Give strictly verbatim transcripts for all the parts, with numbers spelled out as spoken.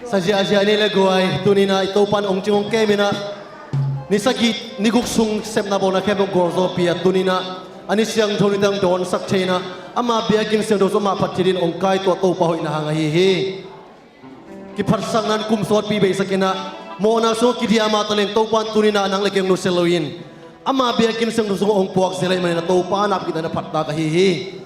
Sa ziahziah ni le guai, tuni-in ah i Topa'n hong cing hong kem in ah, ni sagih ni guk sung sepna bawlna khempeuh gualzawhpih a, tuni-in ah a ni siangtho ni teng dawnsak thei in ah, ama biakinn siangtho sung amah phat thei dingin hong kaituah Topa hoihna hang ahi hi. Kiphatsakna in kum sawtpi beisak in ah, mawhna sungah kidiah mah taleng Topa'n tuni-in ah nang le kei hong nusia lo-in, ama biakinn siangtho sungah hong puakzia ahih manin ah Topa nakpi takin a phattak ahi hi.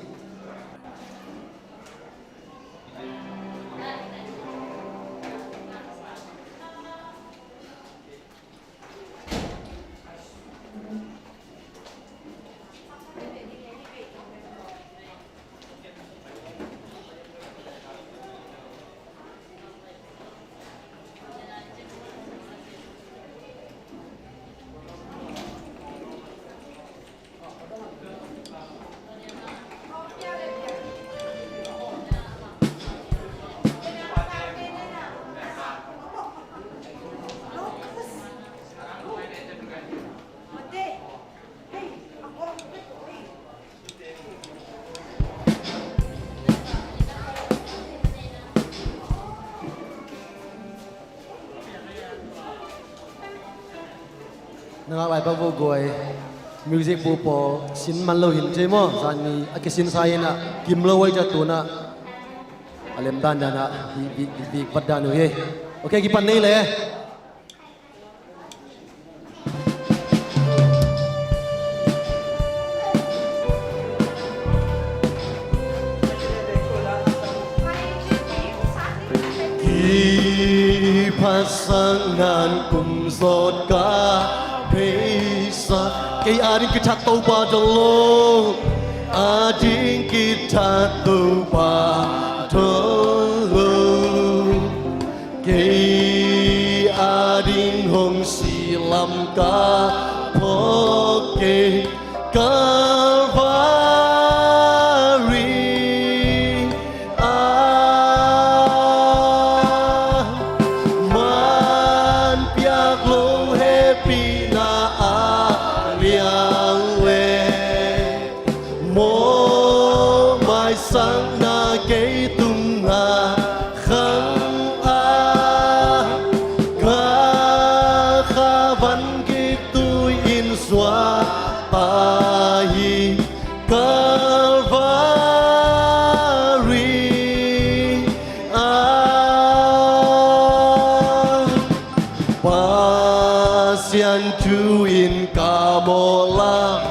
Na ngak lai pak vo guai. Music bu pawl sin man lo hi in cei maw. Zan ni a kisin sa in ah kim lo uh hi ciang tu-in ah a lem dandan ah vik, vik, vik vat dan uh hi. Ok, kipan ni le. Kiphatsakna in kum zawt ka beisak. Kei ading kithat Topa tawh lo. Ading kithat Topa tawh lo. Kei ading hong si lam ka phawk kei Calvary ah. Man piak lo hehpihna a liang le mawhmaisakna kei tungah khang a, ka kha van gik tui in suakta hi Calvary ah. Pasian thu in ka mawh lam.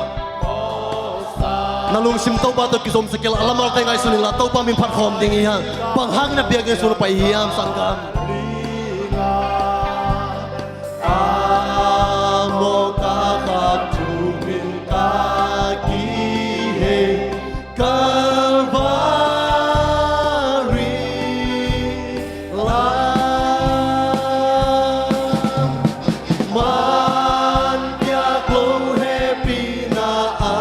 Na lungsim Topa tawh kizomsa kei la, a lamal teng ngaihsun inla, Topa min phat khawm ding hi hang. Bang hangin na biakinn sung na pai hiam, sanggam? A mawh ka khat thu min ka kihei Calvary lam. Man piak lo hehpihna a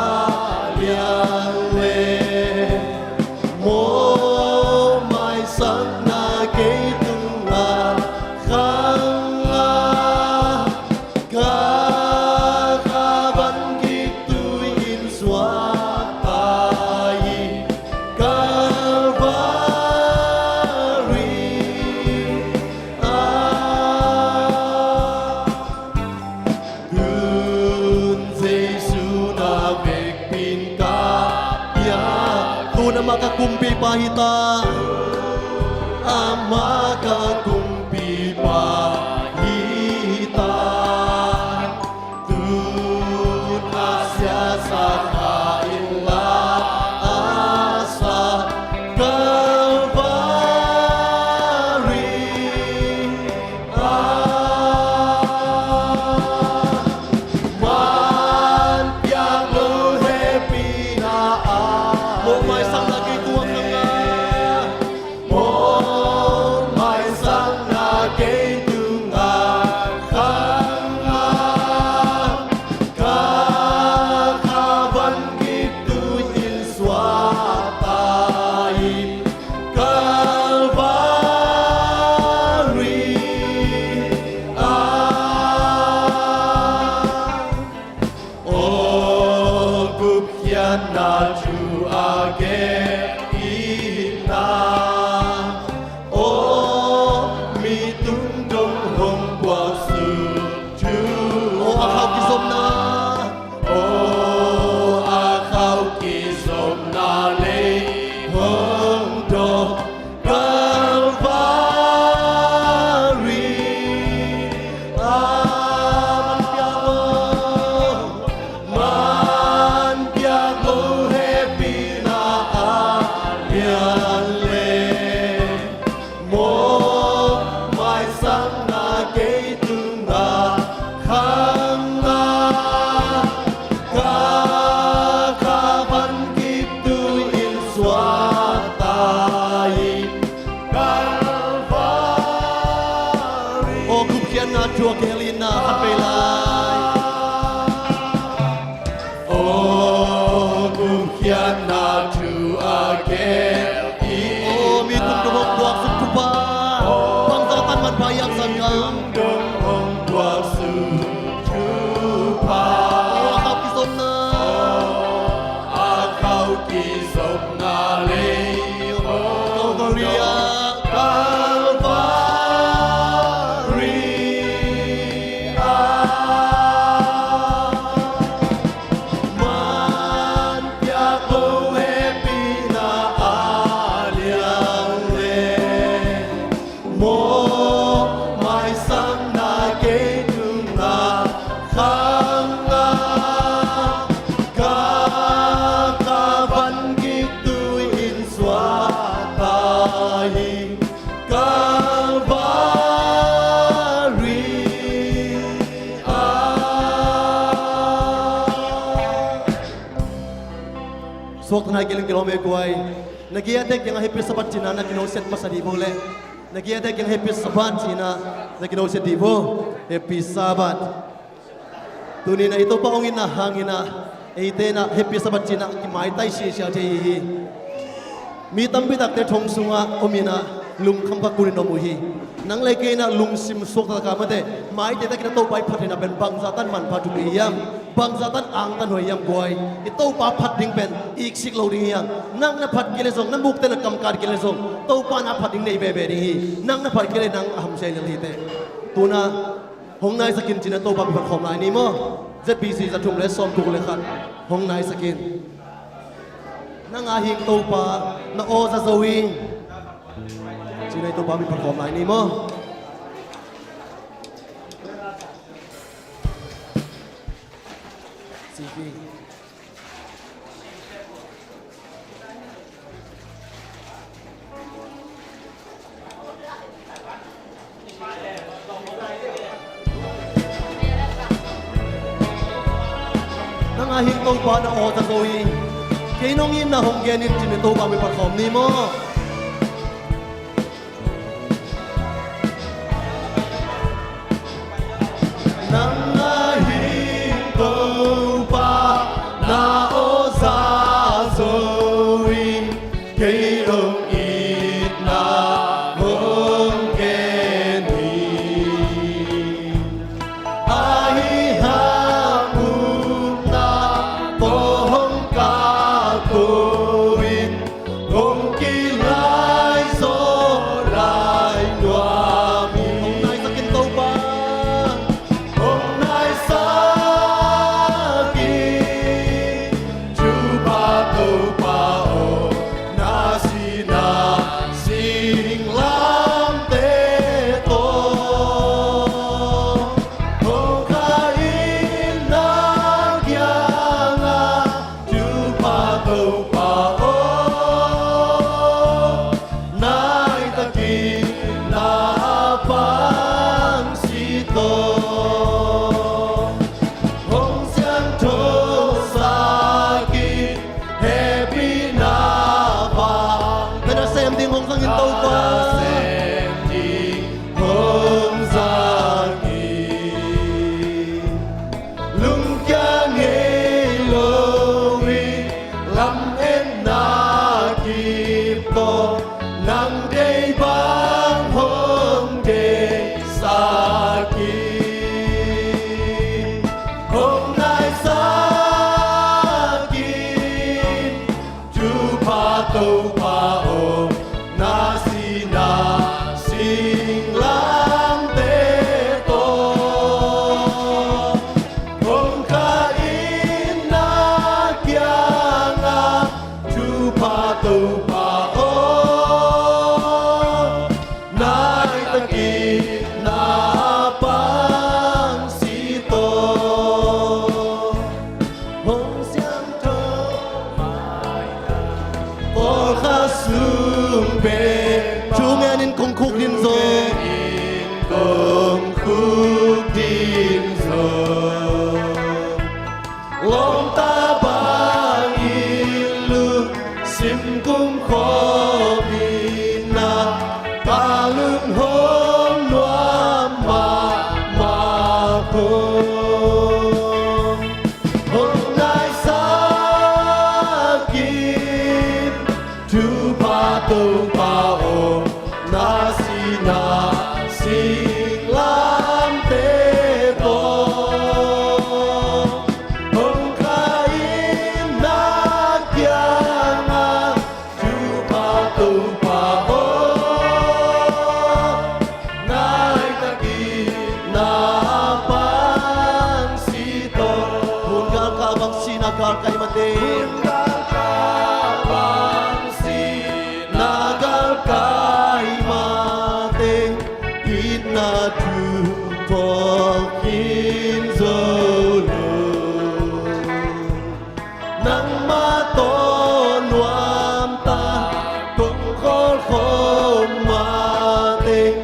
liang le mawhmaisakna kei tungah khang a, ka kha van gik tui in suakta hi Calvary ah. Tun Jesu na vekpi-in ka pia, tun amah ka kumpipa hi ta. Amah ka kumpipa hi ta. Tun a siasa kha inla, a sa Calvary ah. Man piak lo hehpihna a, mawhmaisakna kei tungah khang a, mawhmaisakna Calvary ah, man piak lo hehpihna a liang le, mawh maisamna kei tungah khang a, ka, ka van gik tui in suak ta hi. Calvary ah. Suakta nai kei leng kilawm e guai. Na giate kiangah Happy Sabbath ci-in na kinawhsiat masa dih vo le. Na giate kiangah Happy Sabbath ci-in na kinawhsiat dih vo. Happy Sabbath. Tuni-in ah i Topa hong itna hangin ah eite in ah Happy Sabbath ci-in ah kimaitai siasia thei hi. Mi tampi takte thong sungah om in ah lungkham kha kunin om uh hi. Nang le kei in ah lungsim suakta tak a mate, maite takin ah Topa i phat theihna pen bangzah tan manpha thupi hiam, bangzah tan angtan huai hiam guai. I Topa phat ding pen iksik lo ding hiam. Nang na phat kei le zong, na mukte na kamkat kei le zong, Topa in ah phat ding nei veve ding hi. Nang na phat kei le nang a hamsia lel hi teh. Tu-in ah hong naisak in ci-in ah Topa mi phat khawm lai ni maw. Z B C za thum le sawmguk le khat hong naisak in. Nang a hing Topa na aw za zo ing ci-in ah Topa mi phat khawm lai ni maw. Siki. Nang a hing Topa na aw za zo hi. Kei nong itna hong gen in ci-in ah Topa mi phat khawm ni maw. Nang a hing Topa na aw za zo hi. Kei nong itna hong gen hi. Ahi hang upna tawh hong kah ko in, kong kilai zaw lai nuam hi. Hong naisak in Topa, hong naisak in, Topa, Topa aw, na sihna singlamteh tawh hong kah in na kiangah, Topa, Topa aw, nai takin na pang si tawh, hong siangtho sak in, hehpihna vang na sem ding hong zang in Topa. Na sem ding hong zang in. Lungkia ngei lo in lametna kip tawh nang deih bang hong deihsak in. Hong naisak in, Topa, Topa aw, na sihna singlamteh tawh hong kah in na kiangah, Topa, Topa aw, nai takin na pang si tawh, hong siangtho mai-ah, pawlkhat sung pen thu ngen in kong khukdin zaw, kong khukdin zaw. Lawmta bangin lungsim kumkhawm in ah, ka lunghong nuam mahmah khawm. Hong naisak in, Topa, Topa aw, na sihna singlamteh tawh hong kah in na kiangah, Topa, Topa aw, Kai mah teng itna thu phawk khin zo lo. Nangmah tawh nuamtak kong khawl khawm mah teng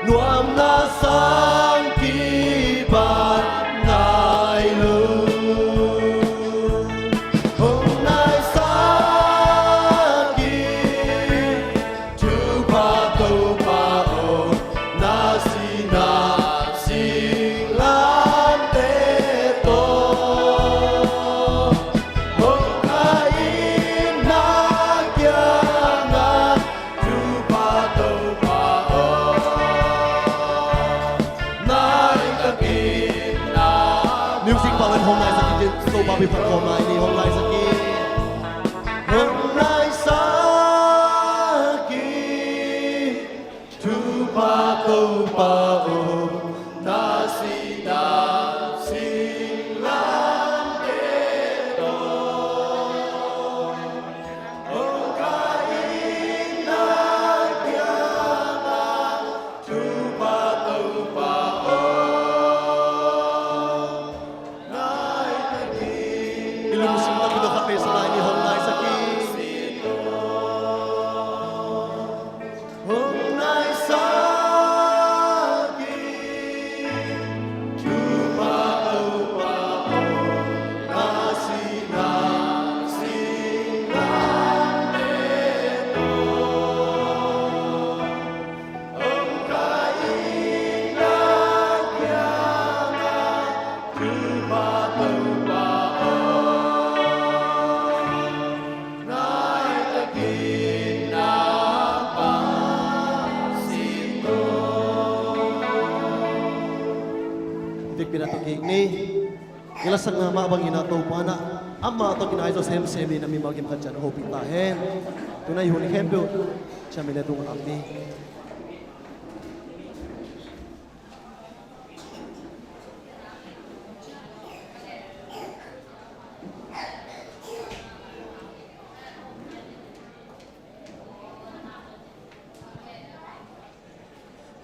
nuamna sang kibat nai lo. Hong naisak in Thupha Topa aw, na sihna singlamteh tawh hong kai in na kiangah. Thupha Topa aw, nai takin na. Music pa len hong naisak in, Topa biakinn khawm lai ni, hong naisak in. Hong naisak in, Thupha Topa aw, na sihna singlamteh tawh hong kai in na kiangah. Thupha Topa aw, nai takin. I lungsim tawh kido khat peuh sa lai ni, hong naisak in. Hong naisak in, Thupha Topa aw, na sihna singlamteh tawh hong kai in na kiangah. Thupha Topa aw, nai takin na pang sin tawh. Vekpi-in a tawh kik ni. I lasakna mah bangin a Topa in a, amah tawh kinai zaw semsem in a mimal kim khat ciat hopih ta hen. Tu-in a i hun khempeuh ciami le tung a lam ni.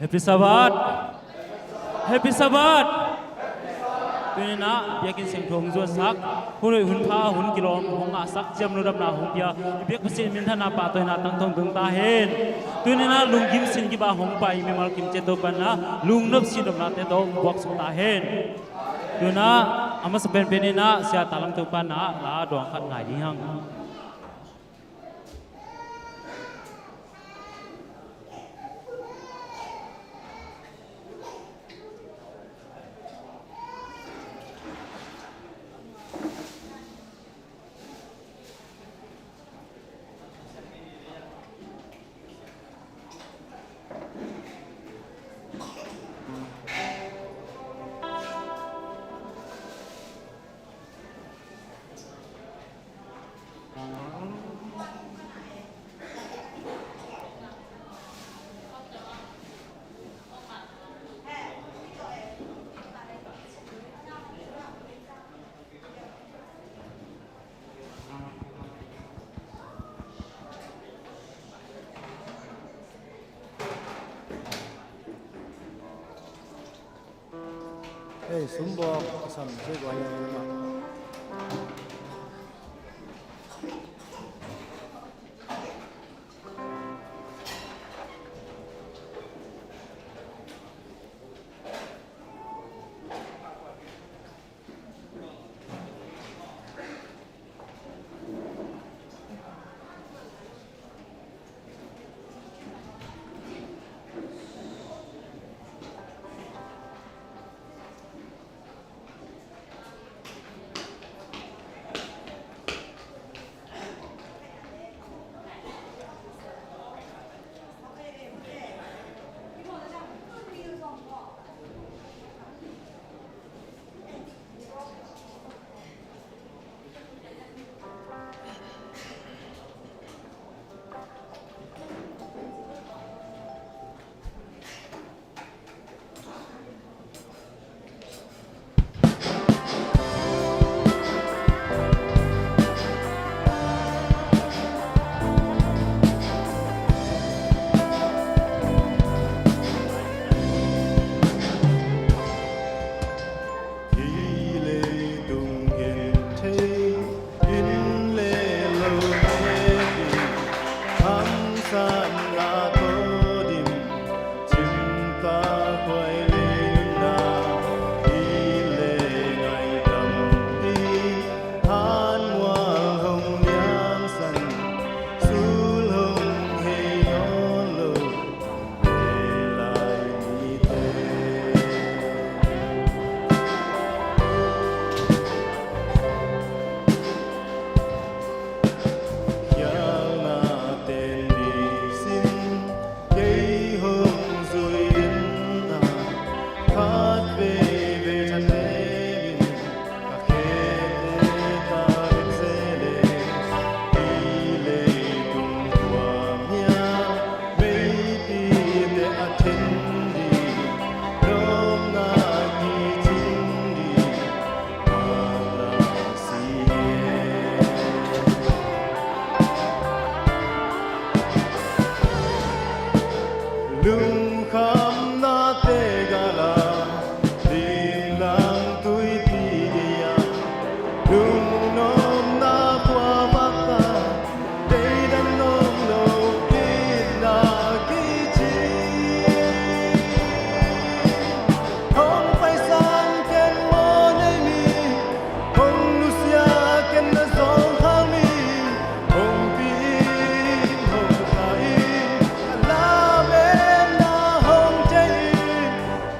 Happy Sabbath. Happy Sabbath. Tuni-in ah biakinn siangtho hong zuansak, hun hoih hun pha hun kilawm hong ngahsak, ciam nopna hong pia i biak Pasian minthanna pahtawina tang thong tung ta hen. Tuni-in ah lunggim sin kip a hong pai mimal kim ciat tawh pan ah lungnop sin nopnate tawh buak sung ta hen. Tu-in ah a masa penpen in ah Sia Talam Thuk pan ah la dawng khat ngai ding hang. Hei, sumbuak a sam se guai na ma. Lungkhamnate gala, limlang tuipi gei-a, lungnopna khua vakta, deidan om lo itna kici. Hong paisan ken maw nei mi, hong nusia ken na zawngkhal mi, hong pi in hong ta in, a lametna hong thei in,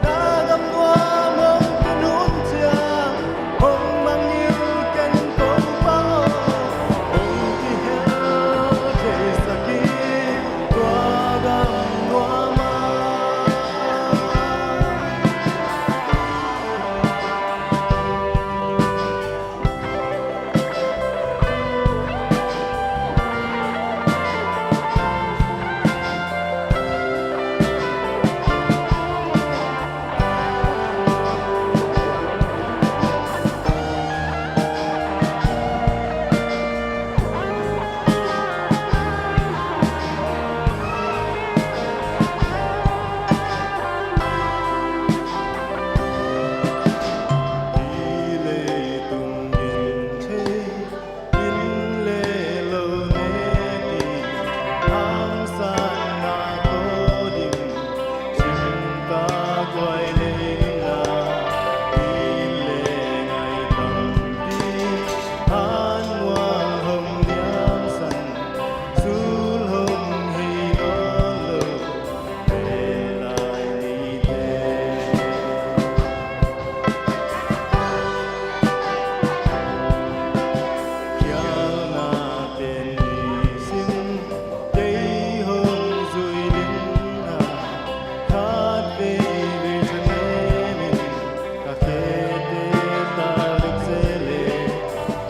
na gam nuam hong tun hun ciang, hong mangngilh ken Topa aw, hong kihel theisak in tua gam nuam ah. Hih leitung genthei in le lo ne ding, hangsanna tawh ding, cimtak huai nei inla, in le ngai tampi, hanmual hong liamsan, sul hong hei nawn lo, Belai nite. Khialna ten nisim kei hong zui ding a, khat veivei thanem in ka khete tal dek se leh,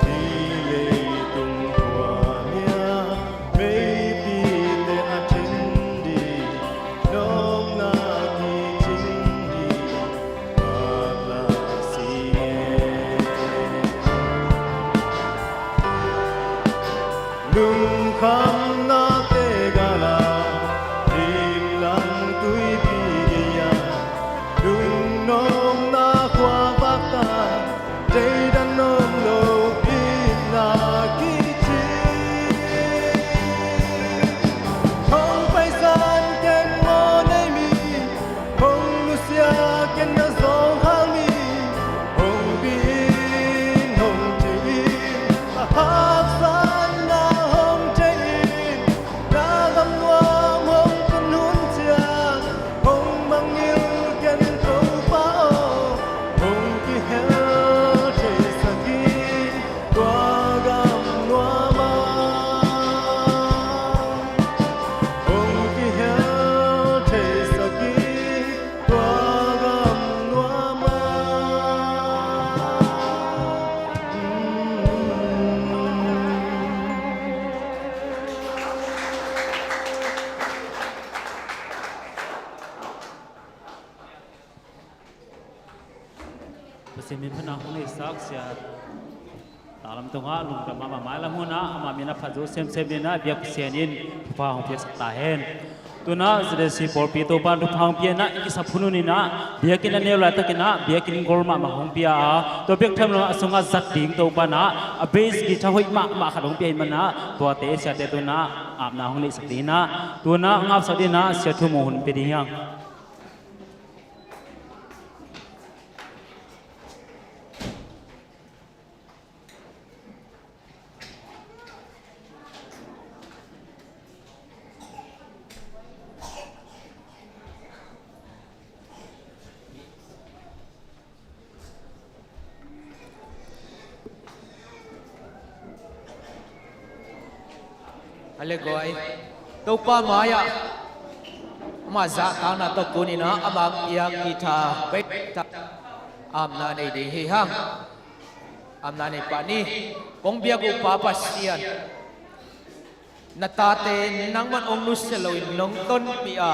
hih leitung khuami ah meipite a then ding, nawkna kicing ding, ngaklah si nge. Lungkhamnate gala, limlang tuipi gei-a, lungnopna khua vakta, deidan om lo itna kici. Hong paisan ken maw nei mi, hong nusia ken na zawngkhal mi, hong pi in hong thei in, a haksanna hong thei in, na gam nuam hong tun hun ciang, hong mangngilh ken Topa aw, hong kihel theisak in tua gam nuam ah, hong kihel theisak in tua gam nuam ah. Pasian min phatna hong neihsak Sia Talam tungah lungdam mahmah. Mailam hunah amah min a phat zo semsem inah biak Pasian in thupha hong piaksak ta hen. Tunah Z C C pawlpi Topa in thupha hong pia inah i kisap hun hun inah biakinn a neu laitakinah biakinn gol mahmah hong pia a, tua biak tham lo a sungah zat ding Topa inah a bass guitar hoih mahmah khat hong pia hi manah tuate siate tunah apna hong neihsak ding inah tunah ngapsak ding inah Sia Thu Mo hun pia ding hiang. A le guai, Topa mai-ah ama zahtakna tawh kuninah ama piak guitar, bass guitar apna nei ding hi hang. Amna nei pah ni. Kong biak uh Pa Pasian, na tate nangman hong nusia loin nong tonpih a,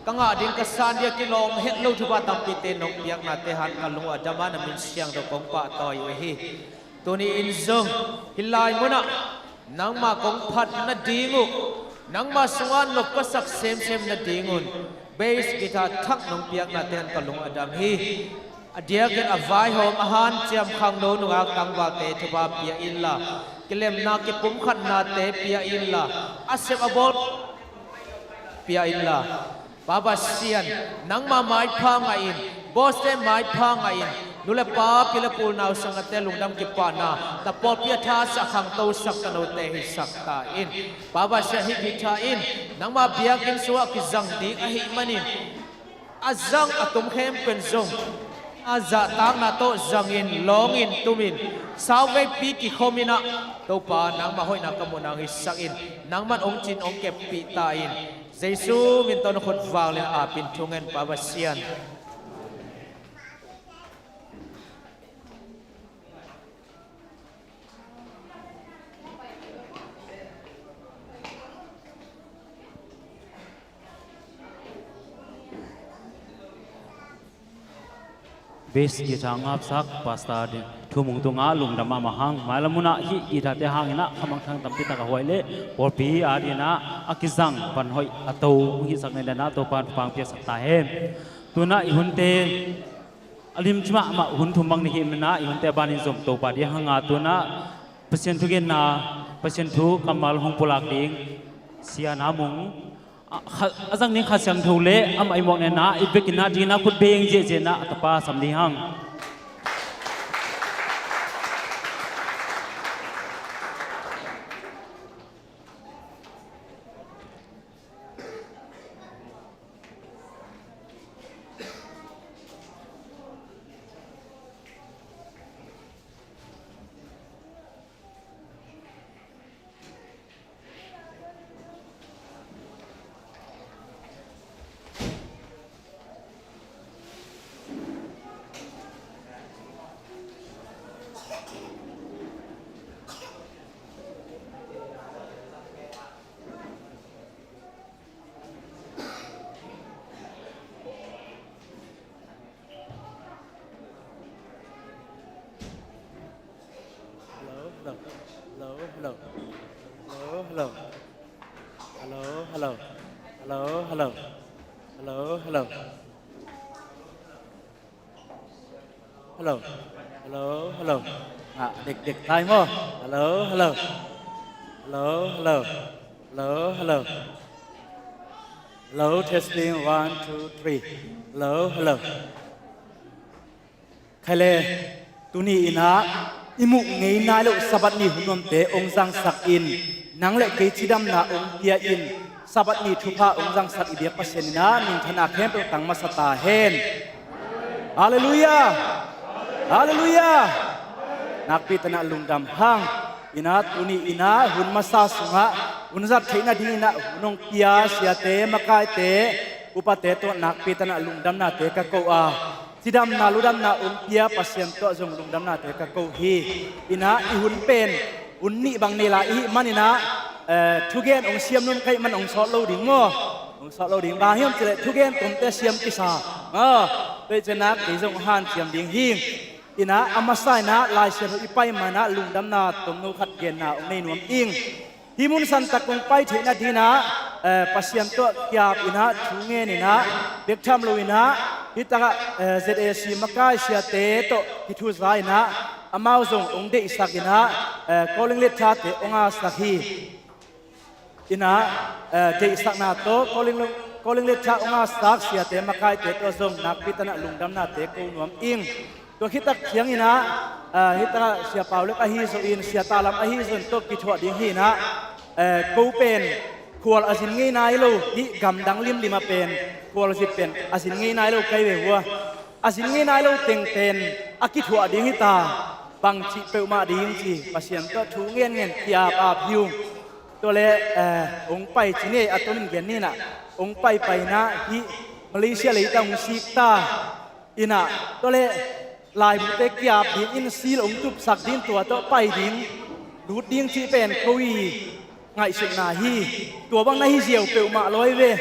ka ngah ding ka san ding a kilawm het lo thupha tampite nong piaknate han ka lung uh a dam a, na min siangtho kong pahtawi uh hi. Tuni in zong hih lai munah nangma kong phat nading uh Nangmah sungah nop ka sak semsem nadingun bass guitar thak nong piaknate in ka lung a dam hi. A diakin a vaihawm a hanciam khangno nungak tangvalte thupha pia inla, kilemna kipumkhatnate pia inla, a sep a bawl pia inla, Pa Pasian, nangma maipha ngahin, bawste maipha ngahin, nu le pa, pi le pu, nau sangate lungdam kipahna, ta pawlpi a thasak khangtosak ta note hisak ta in. Pa Pasian, hih guitar in nangma biakinn sungah kizang ding ahih manin, a zang a tum khempeuh zong a zahtakna tawh zangin, lawngin, tumin, sauveipi kikhomin ah, Topa, nangma hoihna ka muh nang hisak in, nangman hong cin hong keppih ta in. Jesu min tawh na khut vanglian apin thungen, Pa Pasian. Bass guitar ngapsak Pastor Thumung tungah lungdam mahmah hang. Mailam munah hih guitar te hangin ah khamangthang tampi tak a huai leh pawlpi adingin ah a kizang van hoih a to hong hisak nadingin ah Topa'n thupha hong piaksak ta hen. Tunah i hunte a limci mahmah hun thum bang ni hih manin ah i hunte a banin zom Topa ding hang a, tunah Pasian thugenna, Pasian thu kammal hong pulak ding Sia Na Mung, a, kha, a zang ding Kha Siangtho le amah i mawhna in ah i biakinn adingin ah khut beng ziahziah in ah a tapa sam ding hang. Hello, hello. Hello, hello. Hello, hello. Hello, hello. Hello, hello. Hello, hello. Hello. Hello, hello. Ah, dik, dik. Time mo. Hello, hello. Hello, hello. Hello, hello. Hello, testing, one, two, three. Hello, hello. Khaile, tuni in ah i muh ngei nai loh Sabbath ni hun nuamte hong zangsak in, nang le kei cidamna hong pia in, Sabbath ni thupha hong zangsak i biak Pasian in ah minthanna khempeuh tang masa ta hen. Halleluiah! Halleluiah! Nakpi takin ah lungdam hang. In ah tuni in ah hun masa sungah hun zat theih nadingin ah hun hong pia siate, makaite, upate tawh nakpi takin ah lungdamnate ka ko a, cidamna ludamna hong pia Pasian tawh zong lungdamnate ka ko hi. In ah i hun pen hun nih bang nei lai i hih manin ah, eh, thugen hong siam nung ka hih man hong sawt lo ding maw? Hong sawt lo ding. Bang hiam cih leh thugen tomte siam kisa. Ah, tua ahih ciangin ah kei zong hanciam ding hi. In ah a masa in ah Lai Siangtho i pai ma-in ah lungdamna tomno khat genna hong nei nuam ing. Hih mun santak kong pai theih nadingin ah, eh, Pasian tawh ki-ap in ah, thu ngen in ah, bek tham lo in ah, hih takah, eh, Z A C makai siate tawh kithuza in ah, amau zong hong deihsak in ah, eh, calling letter-te hong ngahsak hi. In ah, eh, deihsakna tawh calling, calling letter hong ngahsak siate makaite tawh zong nakpi takin ah lungdamnate ko nuam ing. Tua khit tak ciangin ah, ah, hih takah Sia Pau Lek ahi zongin, Sia Talam ahi zongin tawh kithuah ding hi in ah, eh, ko pen khual a zin ngei nai lo, hih gamdang limlim ah pen khual zin pen a zin ngei nai lo kai ve uh a. A zin ngei nai lo tengte in a kithuah ding hi ta, bangci peuhmah ding ci, Pasian tawh thu ngen ngen ki-ap ap hi ung. Tua leh, eh, hong pai ci ni, a tomin gen ni in ah, hong paipai in ah hih Malaysia leitang hong sik ta. In ah, tua leh laibute ki-ap dingin seal hong tupsak ding, tua tawh pai ding, lut ding cih pen ko i ngaihsutna hi. Tua bang na hi ziau peuhmah lawi ve.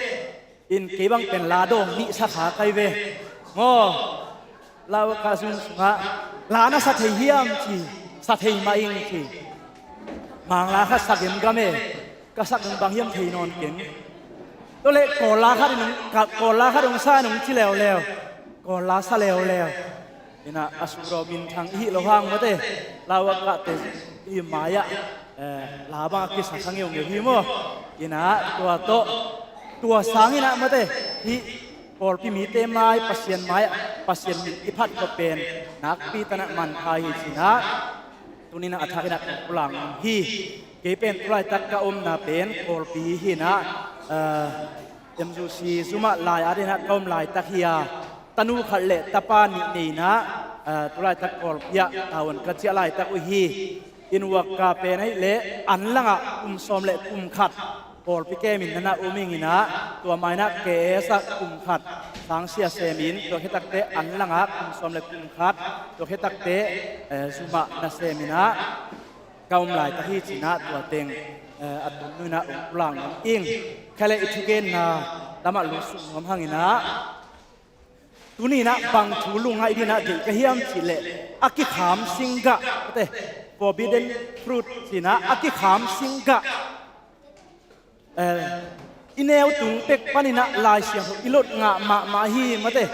In kei bang pen la dawng nih sa kha kai ve. Maw, lau ka zung sungah la na sa thei hiam ci, sa thei mah ing ci. Mang la khat sa gemgam e. ka sak ding bang hiam thei nawn keng. Tua leh Kawl la khat in hong, ka, Kawl la khat hong sa in hong ci leuleu. Kawl la sa leuleu. Ina a sumdaw minthang i hih loh hang mate. Lau a kahte i mai-ah, eh, la bang a kisa kha ngeungeu hi maw. Ina tua tawh, tua sang ina mate. Hih pawlpi mite mai, Pasian mai-ah, Pasian min i phat khop pen nakpi takin a manpha hi ci-in ah. Tuni-in ah a thak in ah kong pulak nuam hi. Kei pen tulaitak ka omna pen Kawlpi hi-in ah, eh, M U C zum ah lai-at in ah ka om laitak hi a, tanu khat le tapa nih nei-in ah, eh, tulaitak Kawlpi ah tavuan ka ciah laitak uh hi. Inn uak ka pen ahih leh an langah kum sawm le kum khat Kawlpi camp in na na um ing in ah, tua ma-in ah K S ah kum khat, sangsia sem in, tua khit takteh an langah kum sawm le kum khat, tua khit takteh, eh, zum ah na sem in ah ka om laitak hi ci-in ah tua teng, eh, a tun nu-in ah hong pulak nuam ing. Kha leh i thugenna lamah lut suk nuam hang in ah, tuni-in ah bang thu lungngaih dingin ah deih ka hiam cih leh, a kikham singgah, mate, forbidden fruit ci-in ah, a kikham singgah, eh, i neu tung pek panin ah Lai Siangtho i lot ngah mahmah hi, mate.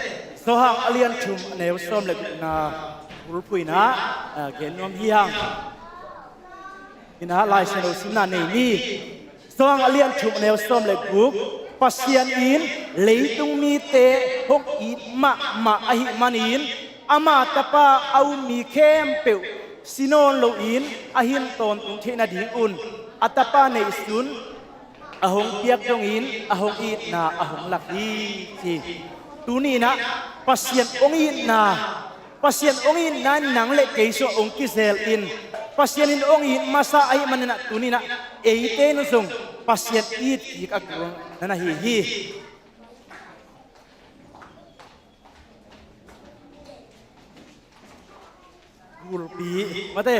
Johan a lian thum a neu sawm le gukna bulphuh in ah, eh, gen nuam hi hang. In ah Lai Siangtho simna nei ni. Johan a lian thum a neu sawm le guk, Pasian in leitung mite hong it mahmah ahih manin, ama Tapa a um mi khempeuh si nawn loin a hin tawntung theih nadingun a Tapa neihsun a hong piak dongin a hong itna a hong lak hi, ci. Tuni-in ah Pasian hong itna, Pasian hong itna in nang le kei sungah hong kizel in, Pasian in hong it masa ahih manin ah tuni-in ah eite in zong Pasian it kik a kul na na hi hi. Gulpi, mate.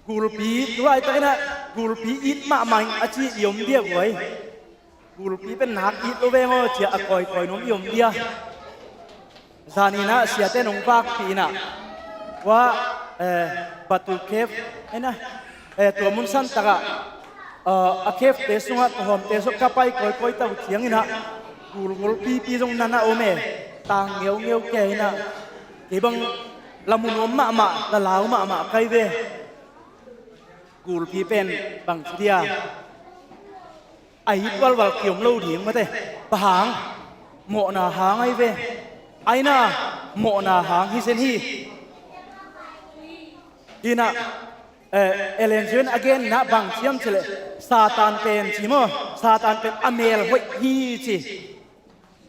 Gulpi, tulaitakin ah gulpi it mahmah ing a ci i om dia guai. Gulpi pen nak it lo veng aw, ci-a a kawikawi nuam i om dia. Zanin ah siate in hong vakpih in ah, tua, eh, Batu Cave, eh, na, eh, tua mun santak ah, eh, a cave-te sungah, kawhawmte sungah ka pai kawikawi ta uh ciangin ah, gulgul pipi zong na na om e, tang ngeungeu kei in ah, kei bang la mu nuam mahmah, la lau mahmah ka hi ve. Gulpi pen bangci dia, a it valval ki-om lo ding, mate. Bang hang? Mawhna hang ahi ve. Ahi na, mawhna hang hi zen hi. Hi na, eh, Ellen G. White in a gen na bang ci hiam cih leh, Satan pen ci maw, Satan pen a mel hoih hi ci.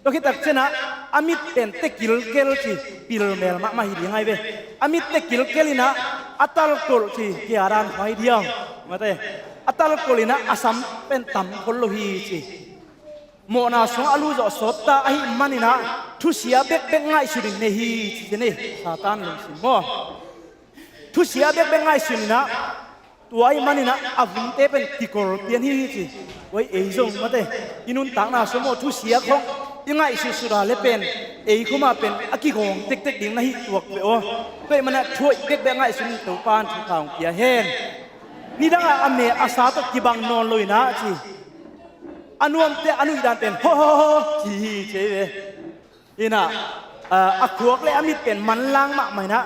Tua khit tak ciangin ah a mit pen tekilkel ci, pil mel mahmah hi ding ahi ve. A mit tekilkel in ah a talkolh ci, kia dan huai diam, mate. A talkolh in ah a sam pen tam khol lo hi ci. Mawhna sungah a luzawh sawt ta ahih manin ah thusia bekbek ngaihsun in nei hi ci, ci ni, Satan lungsim maw. Thusia bekbek ngaihsun in ah, tua ahih manin ah a vunte pen kikol pian hi ci. Oi, ei zong mate, i nuntakna sung maw thusia khawng i ngaihsutsut a leh pen ei khua mah pen a kigawng tektek ding na hi tuak ve aw. Tua ahih manin ah thuhoih bekbek ngaihsun in Topa in thupha hong pia hen. Nidang ah a me a sa tawh kibang nawn lo in ah ci. A nuamte a nuihdan pen ho ho ho ci hi ci ve. Hi na, ah, a khuak le a mit pen manlang mahmah hi na,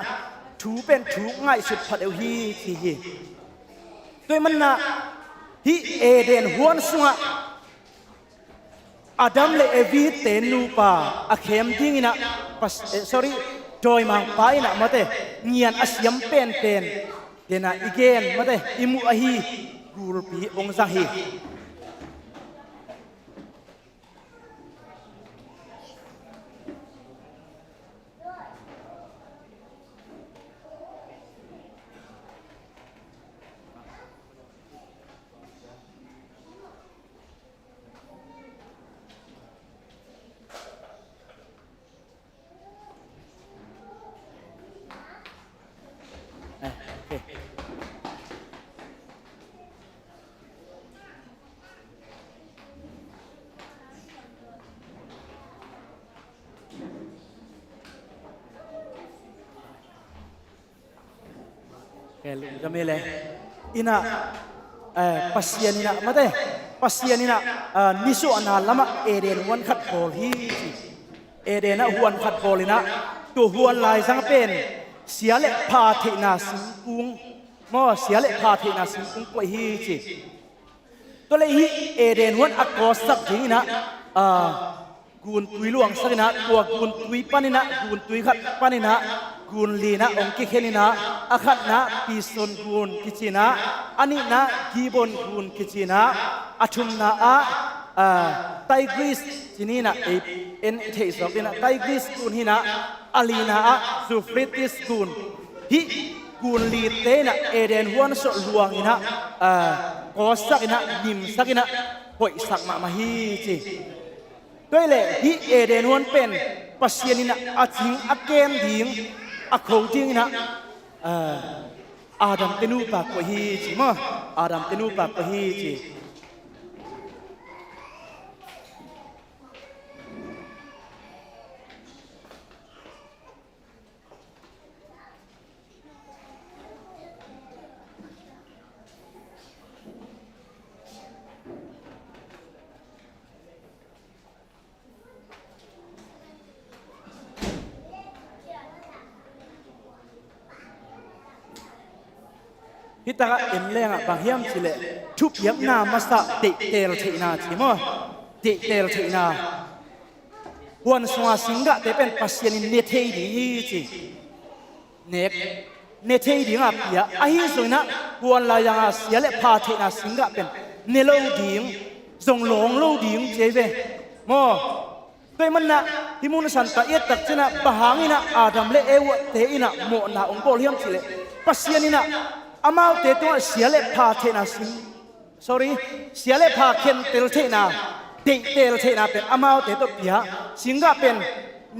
thu pen thu ngaihsut phadeuh hi ci hi. Tua ahih manin ah hih Eden huan sungah Adam le Evi te nupa a khem dingin ah, pas-, eh, sorry, dawimangpa in ah mate, ngian a siam penpen, den ah i gen mate, i muh ahi gulpi hong zang hi. Eh, okay. Kei lungdam hi le. Ina, eh, Pasian in ah, mate, Pasian in ah, ah, nisuahna lamah Eden huan khat bawl hi ci. Eden ah huan khat bawl in ah, tua huan laizang pen sia le pha theihna singkung, maw, sia le pha theihna singkung koih hi ci. Tua leh hih Eden huan a kawsak ding in ah, ah, guntui luangsak in ah, tua guntui pan in ah, guntui khat pan in ah, gun li in ah hong kikhen in ah, a khatna Pison gun kici in ah, a nihna Gihon gun kici in ah, a thumna ah, ah, Tigris ci ni in ah, ei, en theih zawk in ah, Tigris gun hi in ah, a lina ah Euphrates gun. Hih gun lite in ah Eden huan sawh luang in ah, ah, kawsak in ah, nimsak in ah, hoihsak mahmah hi ci. Tua hi leh hih Eden huan pen Pasian in ah a cing a kem ding, a kho ding in ah, ah, Adam te nupa koih hi ci maw. Adam te nupa koih hi ci. Hih takah en leng ah bang hiam cih leh thupiakna masa deihtel theihna ci maw. Deihtel theihna. Huan sunga singgahte pen Pasian in ne thei ding hi ci. Nek, ne thei ding a pia. Ahi zongin ah huan laizang a sia le pha theihna singgah pen ne lo ding, zong lawng lo ding ci hi ve. Maw. Tua ahih manin ah hih mun santa i et tak ciangin ah bang hangin ah Adam le Eva te in ah mawhna hong bawl hiam cih leh Pasian in ah amaute tungah sia le pha theihna sing, sorry, sia le pha khentel theihna, deihtel theihna pen amaute tawh pia. Singgah pen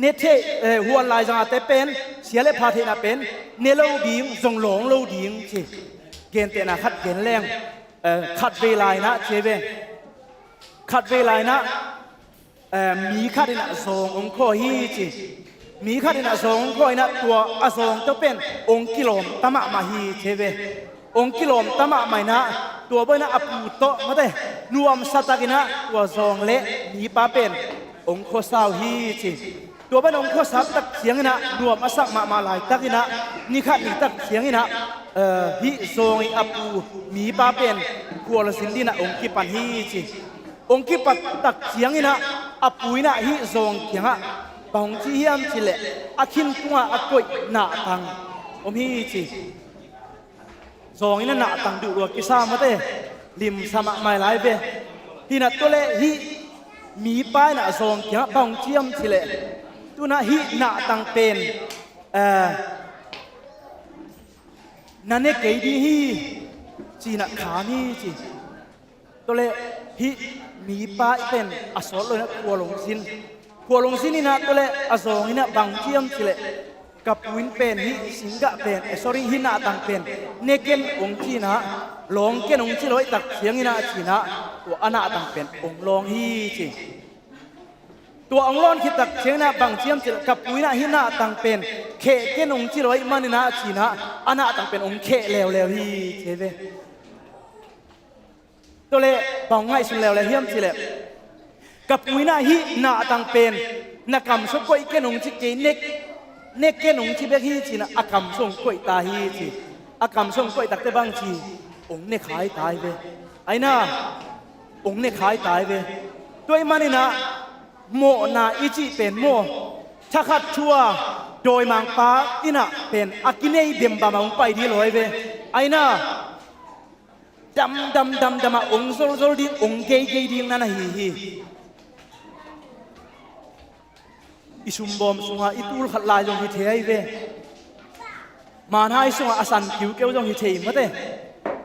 ne thei, eh, huan laizang a te pen sia le pha theihna pen ne lo ding, zong lawng lo ding ci. Gentehna khat gen leng, eh, khatvei lai in ah ci hi ve. Khatvei lai in ah, eh, mi khat in ah zawng hong khua hi ci. Mi khat in ah zawng hong khua in ah tua a zawng tawh pen hong kilawm ta mahmah hi ci hi ve. Hong kilawm ta mahmah in ah tua bang in ah a pu tawh mate nuamsa tak in ah tua zawng le mipa pen hong khuasa uh hi ci. Tua bang in ah hong khuasa tak ciangin ah nuam a sak mahmah laitak in ah ni khat ni tak ciangin ah, eh, hih zawng i a pu mipa pen khualzin ding in ah hong kipan hi ci. Hong kipat tak ciangin ah a pu in ah hih zawng kiangah bang hong ci hiam cih leh a khin tungah a koih nahtang om hi ci. Zawng in ah nahtang duh lua kisa mate, limsa mahmah lai ve. Hi in ah tua leh hih mipa in ah zawng kiangah bang hong ci hiam cih leh tu in ah hih nahtang pen, eh, na ne kei ding hi ci in ah khan hi ci. Tua leh hih mipa i pen a sawt lo in ah khual hong zin. Khual hong zin in ah tua leh a zawng in ah bang ci hiam cih leh ka pu in pen hih singgah pen, eh, sorry, hih nahtang pen ne ken hong ci in ah, lawng ken hong ci lo ahih tak ciangin ah ci in ah tua a nahtang pen hong lawng hi ci. Tua hong lawn khit tak ciangin ah bang ci hiam cih leh ka pu in ah hih nahtang pen kheh ken hong ci lo ahih manin ah ci in ah a nahtang pen hong kheh leuleu hi ci hi ve. Tua leh bang ngaihsun leuleu hiam cih leh ka pu in ah hih nahtang pen na kamsung koih ken hong ci kei, ne, ne ken hong ci bek hi ci in ah a kamsung koih ta hi ci. A kamsung koih tak teh bang ci, hong ne khai ta hi ve. Ahi in ah hong ne khai ta hi ve. Tua ahih manin ah mawhna i cih pen maw, thakhat thu a dawimangpa in ah pen a kinei dembam a hong pai ding lo hi ve. Ahi in ah dam, dam, dam, dam a hong zolzol ding, hong geigei ding na na hi hi. I sumbawm sungah i tul khat lai zong hi thei ahi ve. Manhai sungah a san kiukeu zong hi thei mate.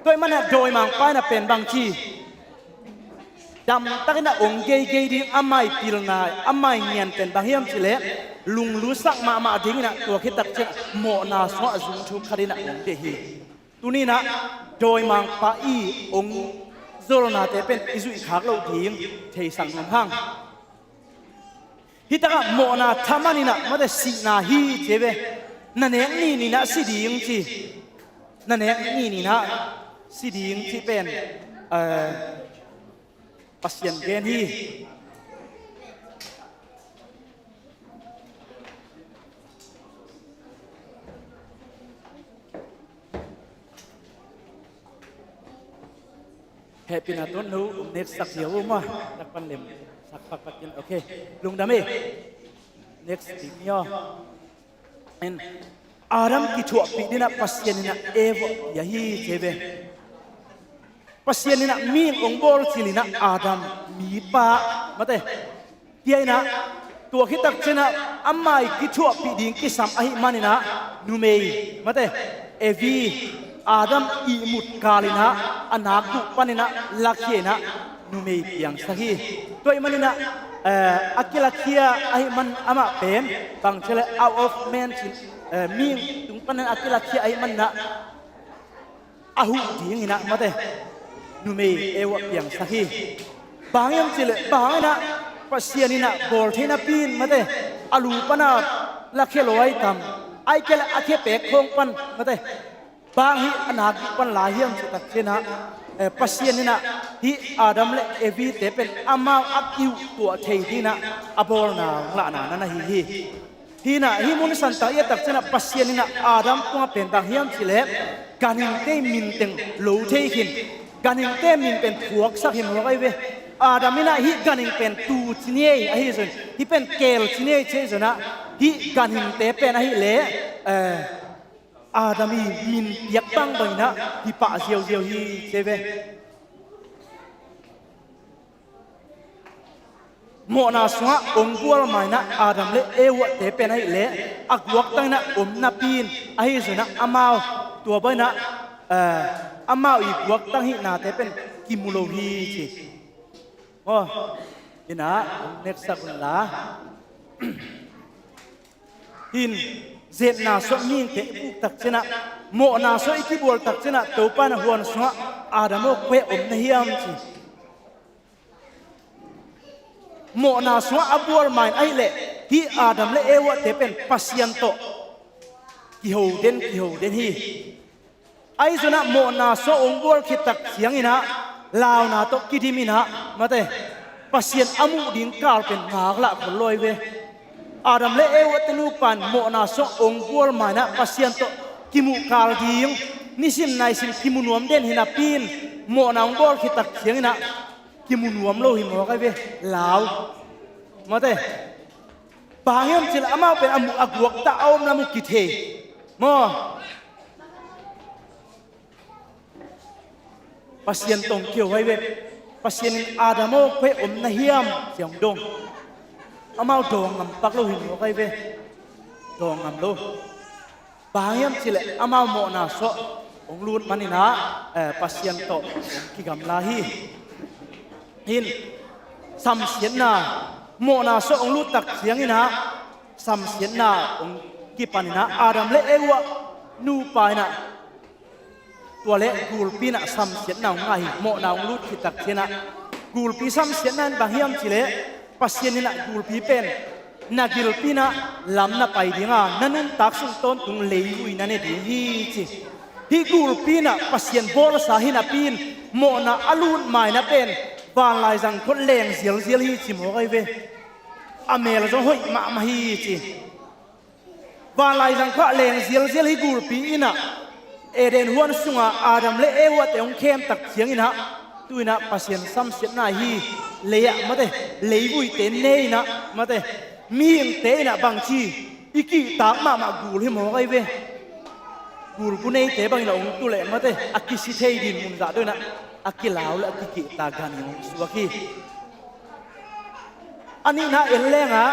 Tua ahih manin ah dawimangpa in ah pen bang ci, damtak in ah hong geigei ding, a mai pilna, a mai ngian pen bang hiam cih leh lunglusak mahmah ding in ah tua khit tak ciang mawhna sungah zung thuk khat in ah hong deih hi. Tuni in ah dawimangpa i hong zolnate pen i zuih khak loh ding theisak nuam hang. Hih takah mawhna thaman in ah mate sihna hi ci hi ve. Na nek ni ni in ah si ding ci. Na nek ni ni in ah si ding cih pen, eh, Pasian gen hi. Hehpihna tawh no, um, next sak ziau uh maw. Tak pan lem sak pakpak in. Ok. Lungdam e. Next ding ni aw. En, Adam kithuahpih dinah Pasian inah Eva pia hi ci ve. Pasian inah mihing ong bawl cil inah Adam mipa, mate, pia inah, tua khit takcianah amah i kithuahpih ding kisam ahih maninah numei, mate, Evi, Adam ihmut kal inah a nakguh paninah lakhia inah numei piangsak hi. Tua ahih maninah, eh, a kilakhia ahih man amah pen bang ci leh out of man cin, eh, mihing tung panin a kilakhia ahih maninah a huh dinginah, mate, numei Eva piangsak hi. Bang hiam cih leh bang inah Pasian inah bawl thei napi in, mate, a lu pana lakhia lo ai tam, ahih kei leh a khepek khawng pan, mate, bang hih a nakguh pan la hiam cih takcianah, eh, Pasian inah hih Adam le Evi te pen amau a kihuh tuah thei dinah a bawlna hong lahna na na hi hi. Hinah hih mun santang i et takcianah Pasian inah Adam tungah pen bang hiam cih leh ganhingte i min teng lo thei khin, ganhingte min pen phuaksak hi mawk ahi ve. Adam inah hih ganhing pen tuu ci ni ei, ahi zong hih pen keel ci ni ei ci ei zonah hih ganhingte pen ahih leh, eh, Adam i min piak bangbang inah hi pah ziauziau hi ci ei ve. Mawhna sungah ong bual mainah Adam le Eva te pen ahih leh a guaktang inah om napi in, ahi zonah amau tua bang inah, eh, amau i guaktang hihnate pen kimu lo hi ci. Aw, inah ong neksak unla. Hin, zetna sawh mihingte i puk takcianah, mawhna sawh i kibual takcianah Topa inah huan sungah Adam aw koi ah om na hiam ci. Mawhna sungah a bual main ahih leh hih Adam le Eva te pen Pasian tawh kiho den, kiho den hi. Ahi zonah mawhna sawh ong bual khit tak cianginah launa tawh kidim inah, mate, Pasian a muh ding kal pen ngaklah khol lo ahi ve. Adam le Eva te nupa in mawhna sawh ong bual mainah Pasian tawh kimuh kal ding nisim naisim kimu nuam den hi napi in, mawhna ong bawl khit tak cianginah kimu nuam lo hi mawk ahi ve. Lau, mate, bang hiam cih leh amau pen a mu, a guakta a om lam uh kithei maw. Pasian tawh kiho ahi ve. Pasian in Adam aw koi ah om na hiam ci-a ong dong. Amau dawng ngam pak lo hi mawk ahi ve. Dawng ngam lo. Bang hiam cih leh amau mawhna sawh ong lut maninah, eh, Pasian tawh ong kigamla hi. Hin, samsiatna, mawhna sawh ong lut tak cianginah samsiatna ong kipaninah Adam le Eva nupa inah tua le gulpi inah samsiatna ong ngah hi. Mawhna ong lut khit tak cianginah gulpi samsiatna in bang hiam cih leh Pasian inah gulpi pen na gilpi inah lam na pai ding a, na nuntak sung tawntung leivui na ne ding hi ci. Hih gulpi inah Pasian bawlsa hi napi in mawhna a lut maina pen vanlaizang khua leng zialzial hi ci mawk ahi ve. A mel zong hoih mahmah hi ci. Vanlaizang khua leng zialzial hih gulpi inah Eden huan sunga Adam le Eva te hong khem tak cianginah tu inah Pasian samsiatna hi. Lei-ah, mate, leivuite ne inah, mate, mihingte inah bangci i kihtak mahmah gul hi mawk ahi ve. Gulbu neite bangin a hong tu leh, mate, a kisi thei ding mun zah deuh inah a kilau le a kikihtak ganhing hong suak hi. A nihna en lengah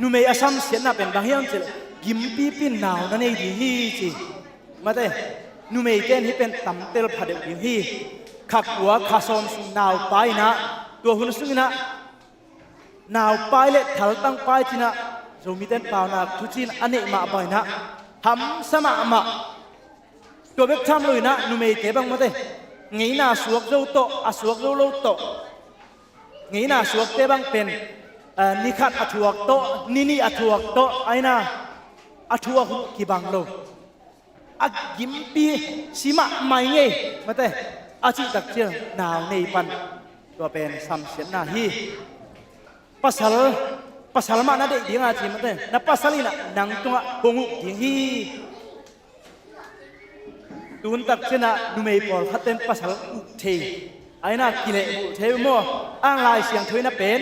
numei a samsiatna pen bang hiam cih leh gimpipi in nau na nei ding hi ci. Mate, numeite in hih pen tamtel pha deuh ding hi. Kha kua kha sawm sung naupai inah, tua hun sunginah naupai le thaltangpai cinah Zomite in paunak thuci in a neih mah bang inah hamsa mahmah. Tua bek tham lo inah numeite bang, mate, ngeina suak zo tawh, a suak zo lo tawh, ngeina suakte bang pen, eh, ni khat a thuak tawh, ni nih a thuak tawh, a inah a thuak uh kibang lo. a gimpi si mahmah ing ei, mate, a cih takciang nau nei pan tua pen samsiatna hi. Pasal, pasal mah na deih ding a ci, mate, na pasal in ah nang tungah hong uk ding hi. Tun takciang ah numei pawlkhat ten pasal uk thei, a in ah kilehbulh thei uh maw. A Lai Siangtho in ah pen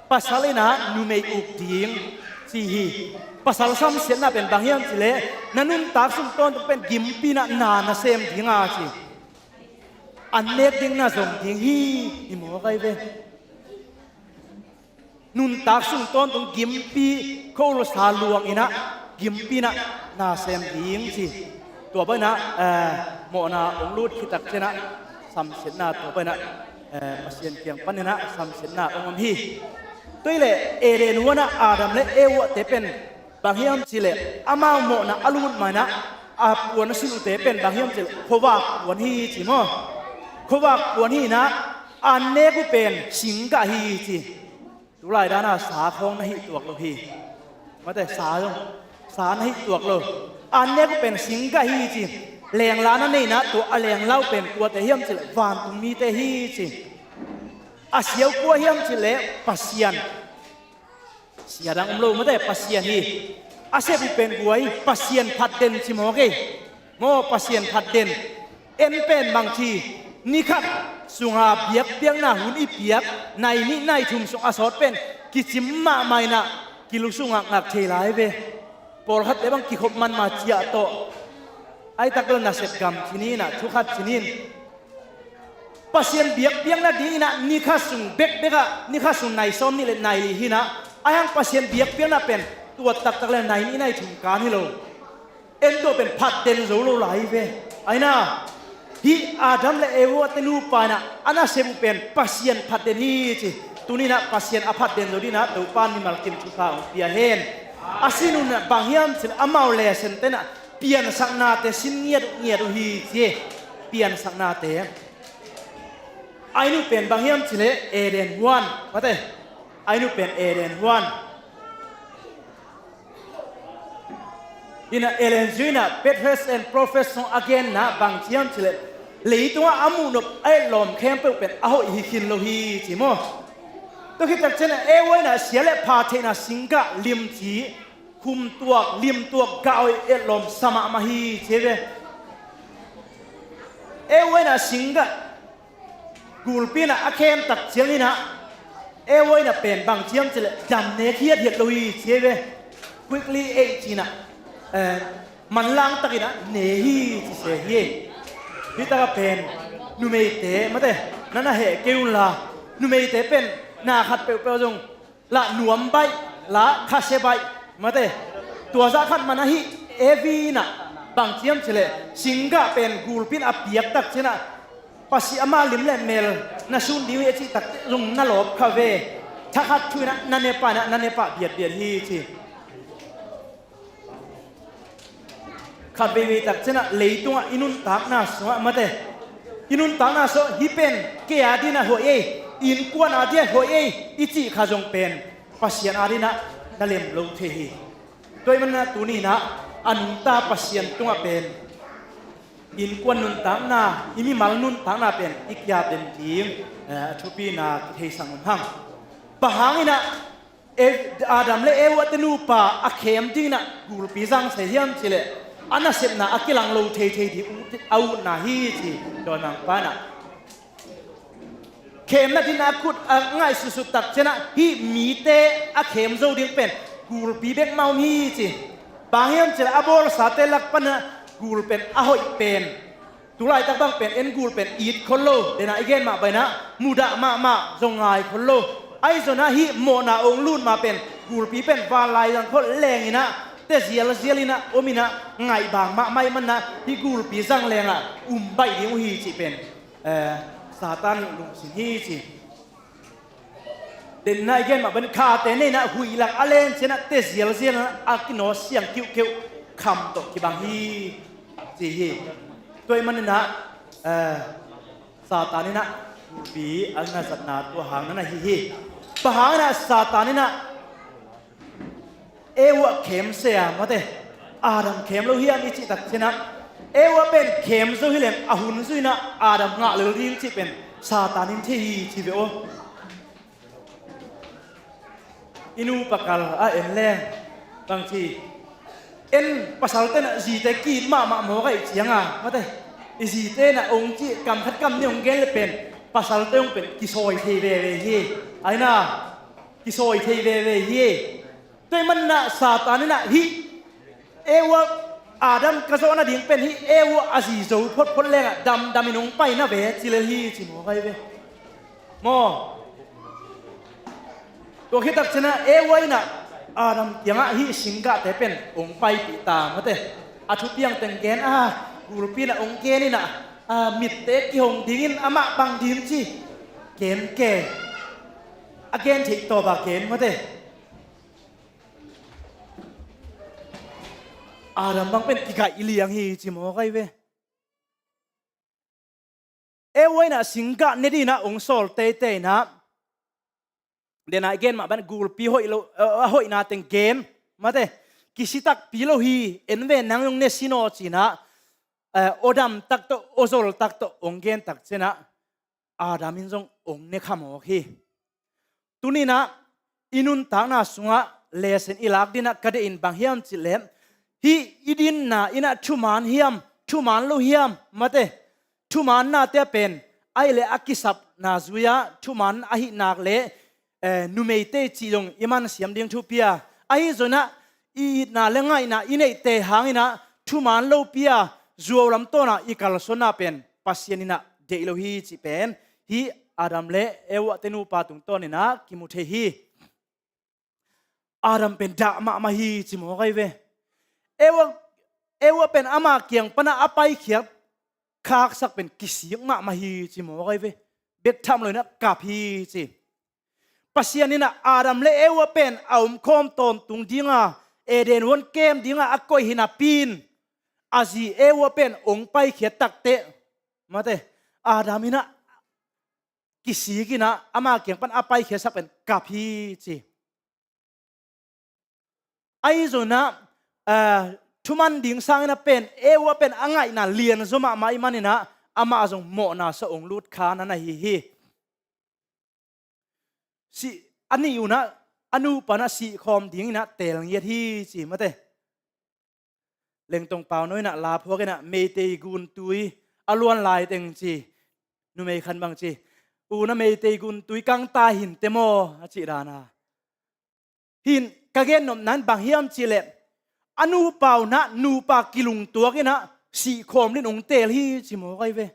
pasal in ah numei uk ding ci hi. Pasal samsiatna pen bang hiam cih leh na nuntak sung tawntung pen gimpi in ah na na sem ding a ci. An nek ding na zong ding hi. I mawk ai ve. Nuntak sung tawntung gimpi, khua luang sa luang in ah gimpi in ah na sem ding ci. Tua bang in ah, eh, mawhna hong lut khit takciang ah samsiatna, tua bang in ah, eh, Pasian kiang pan in ah samsiatna hong om hi. Tua hi leh Eden huan ah Adam le Eva te pen bang hiam cih leh amau mawhna a lut ma in ah a puan a sin uh te pen bang hiam cih leh khuavak puan hi ci maw. Khuavak puan hi in ah an nek uh pen singgah hi ci. Tulai dan a sa khawng na hih tuak lo hi. Mate, sa zong, sa na hih tuak lo. An nek uh pen singgah hi ci. Lengla na nei in ah tua a lengla uh pen kuate hiam cih leh vantung mite hi ci. A sia uh kua hiam cih leh Pasian. Sia dang om lo, mate, Pasian hi. A sep uh pen kua hi, Pasian phatden ci mawk ei. Maw, Pasian phatden. En pen bang ci, ni khat sunga biakpiakna hun i piak, nai nih nai thum sung a sawt pen kicim mahmah in ah kilusu ngakngak thei lai ve. Pawlkhat te bang kikhop mahmah ciah tawh. Ai tak lo nasep gam ci ni in ah, thu khat ci ni in. Pasian biakpiakna ding in ah ni khat sung bekbek ah, ni khat sung nai sawm nih le nai li hi in ah, a hang Pasian biakpiakna pen tuat taktak le nai nih nai thum kan hi lo. En tua pen phatden zo lo lai ve. A in ah, hih Adam le Eva te nupa in ah a nasep uh pen Pasian phatden hi ci. Tuni in ah Pasian a phatden zo ding in ah Topa mimal kim thupha hong pia hen. A sin uh in ah bang hiam cih leh amau lesson te in ah piansaknate sin ngiat ngiat uh hi ci. Piansaknate. A in uh pen bang hiam cih leh Eden huan, mate. A in uh pen Eden huan. In ah Ellen G. in ah Patriarchs and Prophets sung a genna bang ci hiam cih leh leitungah a muhnop a etlawm khempeuh pen a hoih hi khin lo hi ci maw. Tua khit takciang ah Eva in ah sia le pha theihna singgah limci khum tuak, lim tuak, gah hoih etlawm sa mahmah hi ci ve. Eva in ah singgah gulpi in ah a khem takciang in ah Eva in ah pen bang ci hiam cih leh dam nek hiathiat lo hi ci ve. Quickly age in ah, eh, manlang tak in ah ne hi ci se hi. Hih tak ah pen numeite, mate, na na heh kei un la, numeite pen na khat peuhpeuh zong la nuam baih, la khasia baih, mate. Tua zah khat man ahi Evi in ah bang ci hiam cih leh singgah pen gulpi in a piak takciang ah Pasian ama lim le mel na sun ding hi a cih takciang zong na lawp kha ve. Thakhat thu in ah na ne pah in ah na ne pah biatbiat hi ci. Khat veivei takciang ah leitungah i nuntakna sungah, mate, i nuntakna sungah hih pen kei a ding ah hoih ei, innkuan a ding ah hoih ei i cih kha zong pen Pasian a ding ah na lem lo thei hi. Tua ahih manin ah tuni in ah a nungta Pasian tungah pen innkuan nuntakna, i mimal nuntakna pen i kiap den ding, eh, a thupina kitheisak nuam hang. Bang hangin ah E-, Adam le Eva te nupa a khem dingin ah gulpi zang se hiam cih leh a nasepna a kilang lo theithei ding ut, a utna hi ci. Dawimangpa in ah khemna dingin a khut a ngaihsutsut takciang ah hih mite a khem zo ding pen gulpi bek mah om hi ci. Bang hiam cih leh a bawlsate lak panin ah gul pen a hoih pen, tu laitak bang pen en gul pen it khol lo, den ah i gen mah bangin ah mudah mahmah, zong ngai khol lo. Ahi zongin ah hih mawhna ong lut ma pen gulpi pen vanlai zang khol lengin ah te zialzial in ah om in ah ngaih bang mahmah ahih manin ah hih gulpi zang leng ah um baih ding uh hi cih pen, eh, Satan lungsim hi ci. Den ah i gen mah bangin khate nei in ah huih lak a len ciangin ah te zialzial in ah a kinaw siang kiuhkeuh kham tawh kibang hi ci hi. Tua ahih manin ah, eh, Satan in ah gulpi a na zatna tua hang na na hi hi. Bang hangin ah Satan in ah Eva khem se a, mate, Adam khem lo hiam i cih takciang ah Eva pen khem zo hi leng a hun zui-in ah Adam ngah lel ding cih pen Satan in thei hi ci ve aw. I nu pakal a en leng bang ci, en pasalte in ah zite ki-it mahmah mawk ahih ciangin, mate, i zite in ah ong ci kam khat kam nih ong gen leh pen pasalte ong pen kisawi thei veve hi. Ahi na, kisawi thei veve hi. Tua ahih manin ah Satan in ah hih Eva, Adam ka zawh nading pen hih Eva a zi zo photphot leng ah damdam in ong pai na ve ci lel hi ci mawk ahi ve. Maw? Tua khit tak ciangin ah Eva in ah Adam kiangah hih singgahte pen ong paipih ta, mate. A thupiang teng gen a, gulpi in ah ong gen in ah, a, mitte kihong dingin amah bang ding ci gen ke. A gen theih tawp a gen, mate. Adam bang pen kigaih liang hi ci mawk ahi ve. Eva in ah singgah ne dingin ah ong sawl teitei in ah, den a i gen mah bang gulpi hoih lo, a, a hoihna teng gen, mate, kisi takpi lo hi, en ve, nang zong ne sin aw ci-in ah, eh, aw dam tak tawh, aw zol tak tawh ong gen tak ciangin ah Adam in zong ong ne kha mawk hi. Tuni-in ah i nuntakna sungah lesson i lak dingin ah ka deih in bang hiam cih leh, hih i dinna in ah thuman hiam, thuman lo hiam, mate, thuman nate ah pen, ahih leh a kisapna zui-ah thuman ahih nak leh, eh, numeite cih zong i man siam ding thupi a, ahi zongin ah i itna le ngaihna i neihte hangin ah thuman lopi a zuau lam tawn a i kalsuanna pen Pasian in ah deih lo hi cih pen hih Adam le Eva-te nupa tungtawnin ah kimu thei hi. Adam pen dah mahmah hi ci mawk ahi ve. Eva, Eva pen ama kiang pan a a paikhiat khaksak pen kisik mahmah hi ci mawk ahi ve. Bek tham loin ah kap hi ci. Pasian in ah Adam le Eva pen a omkhawm tawntung ding a, Eden huan kem ding a a koih hi napi-in, a zi Eva pen ong paikhiat takteh, mate, Adam in ah kisik in ah ama kiang pan a paikhiatsak pen kap hi ci. Ahi zongin ah, eh, thuman ding sangin ah pen Eva pen a ngaihna lianzaw mahmah ahih manin ah amah zong mawhna sungah ong lut kha na hi hi. Sih, a nih un ah a nupa in ah sihkhawm dingin ah teel ngiat hi ci, mate. Lengtong Pauno in ah la phuak in ah Meitei guntui a luan lai teng ci, numei khat bang ci, "U, na Meitei guntui kang ta hinte maw?" a cih dan a. Hih ka gen nopna in bang hiam cih leh, a nupa un ah nupa kilungtuak in ah sihkhawm dingin ong teel hi ci mawk ahi ve.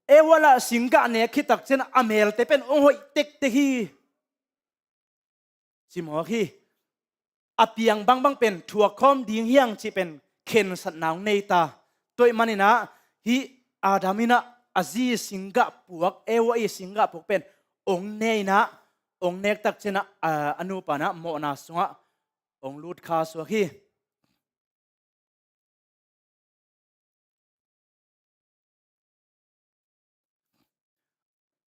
Eva lah singgah nek khit tak ciangin a melte pen ong hoih tektek hi ci mawk hi. A piang bangbang pen thuak khawm ding hi hang cih pen khensatna ong nei ta. Tua ahih manin ah hih Adam in ah a zi singgah puak, Eva ii singgah puak pen ong ne in ah, ong nek tak ciangin ah, a, a nupa in ah mawhna sungah ong lut kha suak hi.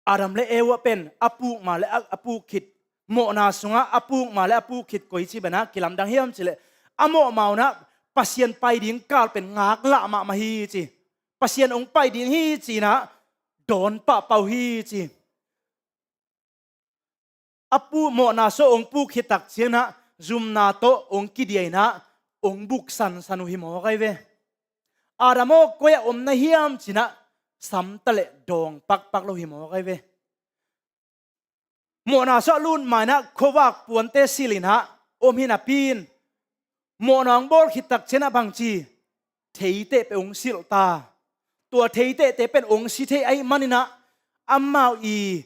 Adam le Eva pen a puk ma le a, a puk khit, mawhna sungah a puk ma le a puk khit koici bangin ah kilamdang hiam cih leh, a mawh ma un ah Pasian pai ding kal pen ngaklah mahmah hi ci. Pasian ong pai ding hi ci-in ah dawn pahpah uh hi ci. A puk, mawhna sungah ong puk khit tak ciangin ah zumna tawh ong kidiah in ah ong buk sansan uh hi mawk ahi ve. Adam aw, koi-ah om na hiam ci-in ah sam ta leh dawng pakpak lo hi mawk ahi ve. Mawhna sungah lut ma-in ah khuavak puante silh in ah om hi napi-in, mawhna ong bawl khit tak ciangin ah bang ci, theiteh pen ong silh ta. Tua theitehte pen ong si thei ahih manin ah amau ii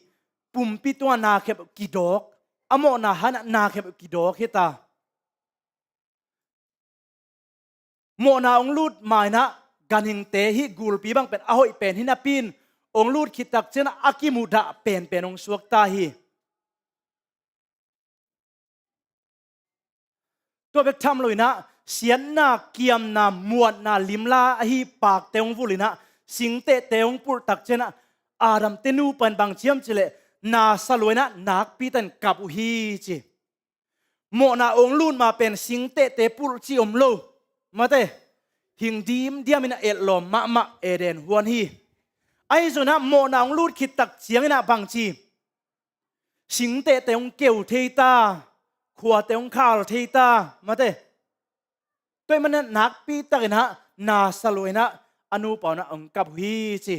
pumpi tungah na khempeuh kidawk, a mawhna hangin ah na khempeuh kidawk hi ta. Mawhna ong lut ma-in ah ganhingte, hih gulpi bang pen a hoih pen hi napi-in, ong lut khit tak ciangin ah a kimudah penpen ong suak ta hi. Tua bek tham loin ah siatna, kiamna, muatna, limla ahi pakte ong vulh in ah, singtehte ong pulh tak ciangin ah, Adam-te nupa in bang ci hiam cih leh, na sa lua in ah nakpi takin kap uh hi ci. Mawhna ong lut ma pen singtehte pulh cih om lo. Mate, hing dimdiam in a etlawm mahmah Eden huan hi. Ahi zongin ah mawhna hong lut khit tak ciangin ah bangci, singtehte hong keu thei ta, khuate hong khal thei ta, mate. Tua ahih manin ah nakpi takin ah na sa lua in ah a nupa un ah hong kap uh hi ci.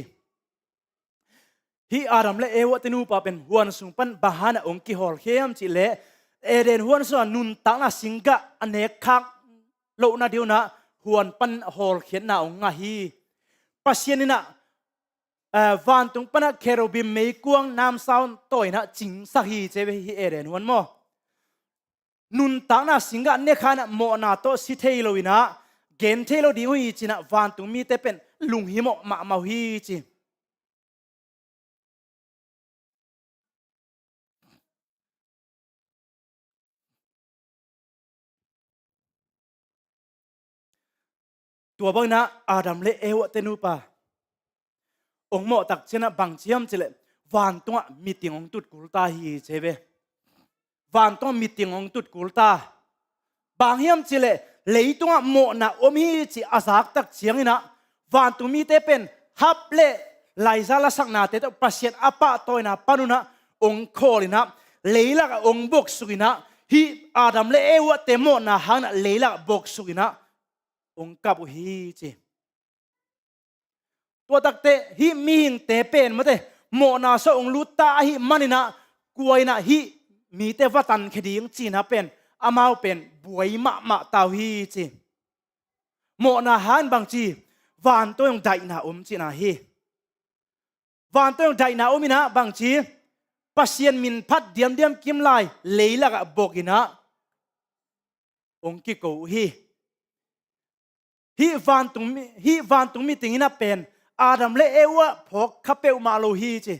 Hih Adam le Eva te nupa pen huan sung pan bang hangin ah hong kihawlkhia hiam cih leh, Eden huan sungah nuntakna singgah a nek khak lohna ding un ah huan pan hawlkhiatna hong ngah hi. Pasian in ah, eh, vantung pan ah kherubim meikuang namsau tawi in ah cingsak hi ci ve hih Eden huan maw. Nuntakna singgah ne kha in ah mawhna tawh si thei lo in ah, gen thei lo ding uh hi ci in ah vantung mite pen lunghimawh mahmah uh hi ci. Tua bangin ah Adam le Eva te nupa hong mawh tak ciangin ah bang ci hiam cih leh, vantungah meeting hong tut kul ta hi ci ve. Vantungah meeting hong tut kul ta. Bang hiam cih leh, leitungah mawhna om hi ci a zak tak ciangin ah vantung mite pen hap le laiza lasaknate tawh Pasian a pahtawina pan un ah hong khawl in ah, leilakah hong boksuk in ah, hih Adam le Eva te mawhna hangin ah leilakah boksuk in ah hong kap uh hi ci. Tua takteh hih mihingte pen mate, mawhna sungah hong lut ta ahih manin ah, kua in ah hih mite va tankhia ding ci in ah pen, amau pen buai mahmah ta uh hi ci. Mawhna hangin bangci, vantung hong daihna om cihna hi. Vantung hong daihna om in ah bangci, Pasian min phat diamdiam kim lai leilakah bok in ah hong kiko uh hi. Hih vantung mi, hih vantung meeting in ah pen Adam le Eva phawk kha peuhmah lo hi ci.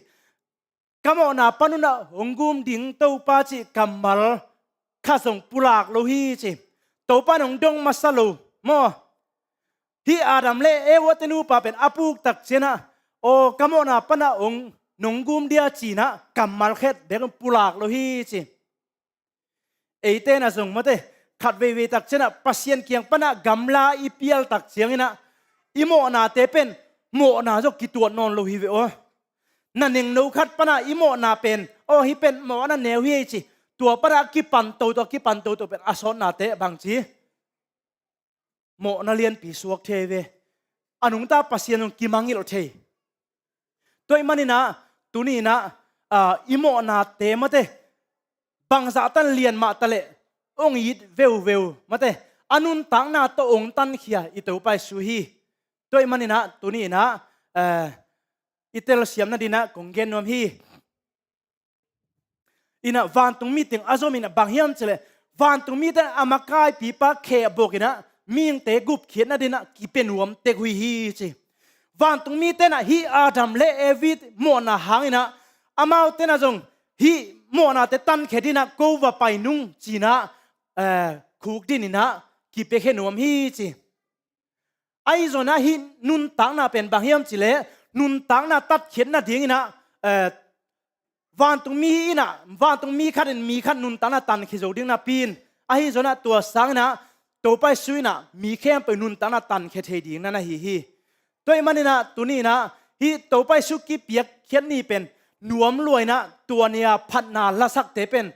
Ka mawhna pan un ah hong gum ding Topa cih kammal kha zong pulak lo hi ci. Topa in hong dong masa lo maw. Hih Adam le Eva te nupa pen a puk tak ciangin ah, aw, ka mawhna pan ah hong nong gum dia ci in ah kammal khat bek pulak lo hi ci. Eite in ah zong mate, khat veivei tak ciangin ah Pasian kiang pan ah gamla i pial tak ciangin ah, i mawhnate pen mawhna zong kituat nawn lo hi ve aw. Na nengno khat pan ah i mawhna pen, aw, hih pen mawhna neu hi ei ci. Tua pan ah kipan toto, kipan toto pen a sawtnate bangci, mawhna lianpi suak thei ve. A nungta Pasian zong kimangngilh thei. Tua ahih manin ah, tuni in ah, ah, i mawhnate mate, bangzah tan lian mah ta leh hong it veuveu mate, a nuntakna tawh hong tankhia i Topa Jesu hi. Tua ahih manin ah, tuni in ah, eh, i telsiamna ding in ah kong gen nuam hi. In ah vantung meeting a zom in ah bang hiam cih leh, vantung mite in ah a makaipipa khehbawk in ah mihingte gupkhiatna ding in ah kipia nuam tek uh hi ci. Vantung mite in ah hih Adam le Evi mawhna hangin ah, amaute in ah zong hih mawhnate tankhia ding in ah ko va pai nung ci in ah, eh, khukdin in ah kipiakhia nuam hi ci. Ahi zongin ah hih nuntakna pen bang hiam cih leh, nuntakna tatkhiat nadingin ah, eh, vantung mi in ah, vantung mi khat in mi khat nuntakna tankhia zo ding napi in, ahi zongin ah tua sangin ah Topa Jesu in ah mi khempeuh nuntakna tankhia thei ding na na hi hi. Tua ahih manin ah tuni in ah hih Topa Jesu kipiakkhiat ni pen nuam lua in ah, tua ni-a phatna lasakte pen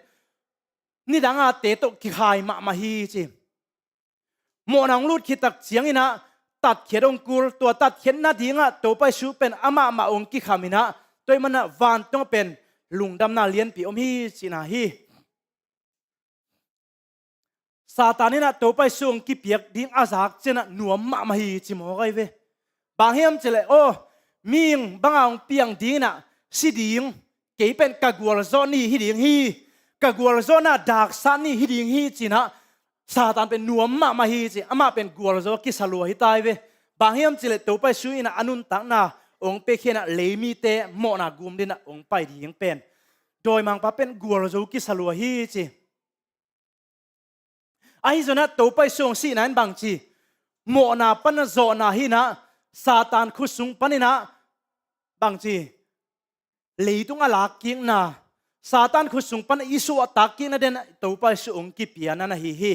nidang a te tawh kikhai mahmah hi ci. Mawhna hong lut khit tak ciangin ah tatkhiat hong kul, tua tatkhiat nading ah Topa Jesu pen amah mah hong kikham in ah, tua ahih manin ah vantung ah pen lungdamna lianpi om hi cihna hi. Satan in ah Topa Jesu hong kipiak ding a zak ciangin ah nuam mahmah hi ci mawk ahi ve. Bang hiam cih leh, aw, mihing bang a hong piang ding in ah si ding, kei pen ka gualzawh ni hi ding hi, ka gualzawhna daksat ni hi ding hi ci in ah, Satan pen nuam mahmah hi ci, amah pen gualzo kisa lua hi ta hi ve. Bang hiam cih leh Topa Jesu in ah a nuntakna hong piakhia in ah lei mite mawhna gum ding in ah hong pai ding pen dawimangpa pen gualzo kisa lua hi ci. Ahi zongin ah Topa Jesu hong sihna in bangci, mawhna pan zawhna hi in ah, Satan khut sung panin ah bangci, leitung a lakkikna, Satan khut sung pan i suahtakkikna ding in ah Topa Jesu hong kipia na na hi hi.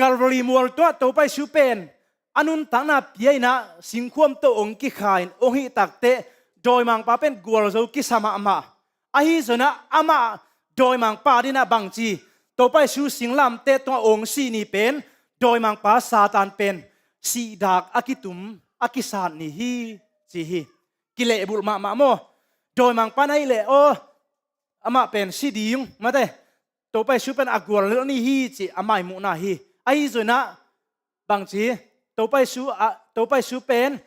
Calvary mual tungah Topa Jesu pen a nuntakna pia inah singkhuam tawh hong kikha in hong hih takteh dawimangpa pen gualzo kisa mahmah. Ahi zongin ah amah dawimangpa dinah bangci, Topa Jesu singlamteh tungah hong sih ni pen dawimangpa Satan pen sihdak a kitum a kisat ni hi ci hi. Kilehbulh mahmah maw? Dawimangpa na hih leh aw, amah pen si ding mate, Topa Jesu pen a guallelh ni hi ci a maimuhna hi. Ahi zongin ah bangci, Topa Jesu, a, Topa Jesu pen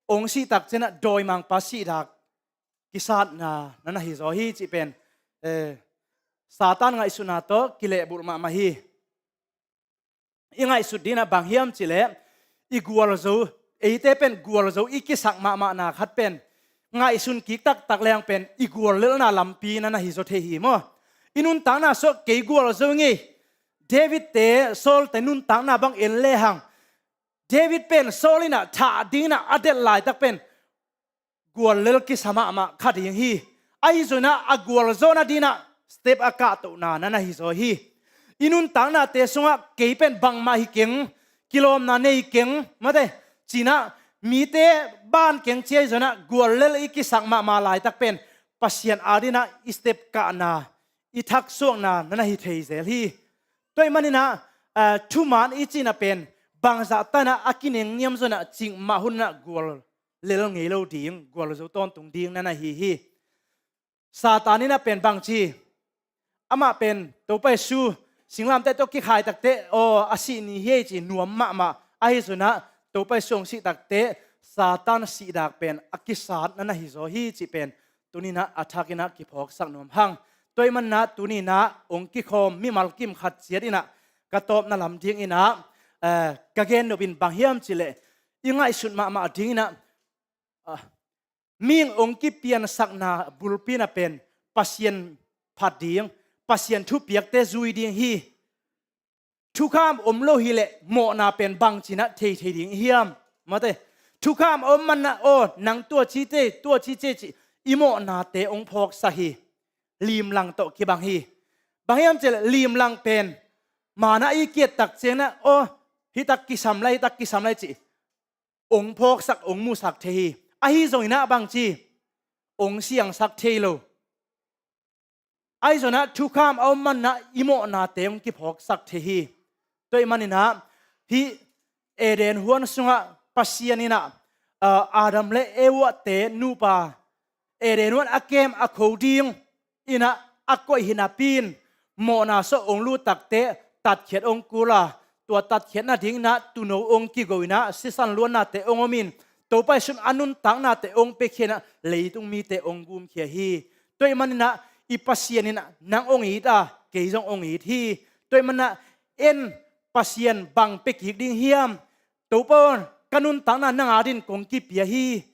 hong sih tak ciangin ah dawimangpa sihdak kisatna na na hi zaw hi cih pen, eh, Satan ngaihsutna tawh kilehbulh mahmah hi. I ngaihsut dingin ah bang hiam cih leh i gualzo, eite pen gualzo i kisak mahmahna khat pen ngaihsun kik taktak leng pen i guallelhna lampi na na hi zaw thei hi maw? I nuntakna sungah kei gualzo ngei, David-te Saul-te nuntakna bang en lehang, David pen Saul inah thah dingin ah a delh laitak pen guallelh kisa mahmah kha ding hi. Ahi zongin ah a gualzawhna dingin ah step a kahtohna na na hi zaw hi. I nuntaknate sungah kei pen bangmah hi keng, kilawmna nei keng mate, ci-in ah mite ban keng ci ahi zongin ah guallelh i kisak mahmah laitak pen Pasian adingin ah i step kahna, i thaksuakna na na hi thei zel hi. Tua ahih manin ah, eh, thuman i cihna pen bangzah tan ah a kinengniam zongin ah cikmah hun ah guallelh ngei lo ding, gualzo tawntung ding na na hi hi. Satan inah pen bangci, amah pen Topa Jesu singlamteh tawh kikhai takteh aw a sih ni hi ei ci nuam mahmah. Ahi zongin ah Topa Jesu hong sih takteh Satan sihdak pen a kisat na na hi zaw hi cih pen tuni-in ah a thakin ah kiphawksak nuam hang. Tua ahih manin ah tuni-in ah hong kikhawm mimal kim khat ciat in ah ka tawpna lam dingin ah, eh, ka gen nop in bang hiam cih leh i ngaihsut mahmah dingin ah, ah, mihing hong kipiansakna bulpi in ah pen Pasian phat ding, Pasian thupiakte zui ding hi. Thukham om lo hi leh mawhna pen bangci-in ah thei thei ding i hiam? Mate, thukham a om manin ah aw nang tua ci tei, tua ci tei cih i mawhnate hong phawksak hi. Limlang tawh kibang hi. Bang hiam cih leh limlang pen man ah i kiat tak ciangin ah aw hitak kisam lai, hitak kisam lai cih hong phawksak, hong musak thei hi. Ahi zongin ah bangci, hong siangsak thei lo. Ahi zongin ah thukham a om manin ah i mawhnate hong kiphawksak thei hi. Tua ahih manin ah hih Eden huan sungah Pasian in ah, ah, Adam le Eva-te nupa Eden huan a kem a kho dingin ah a koih hi napi-in mawhna sungah hong lut takteh tatkhiat hong kul a, tua tatkhiat nadingin ah tuuno hong kigo in ah sisan luannate hong om in Topa Jesu in a nuntaknate hong piakhia in ah leitung mite hong gumkhia hi. Tua ahih manin ah i Pasian in ah nang hong it a, kei zong hong it hi. Tua ahih manin ah en, Pasian bang pia kik ding hiam? Topa aw, ka nuntakna nang adingin kong kipia hi,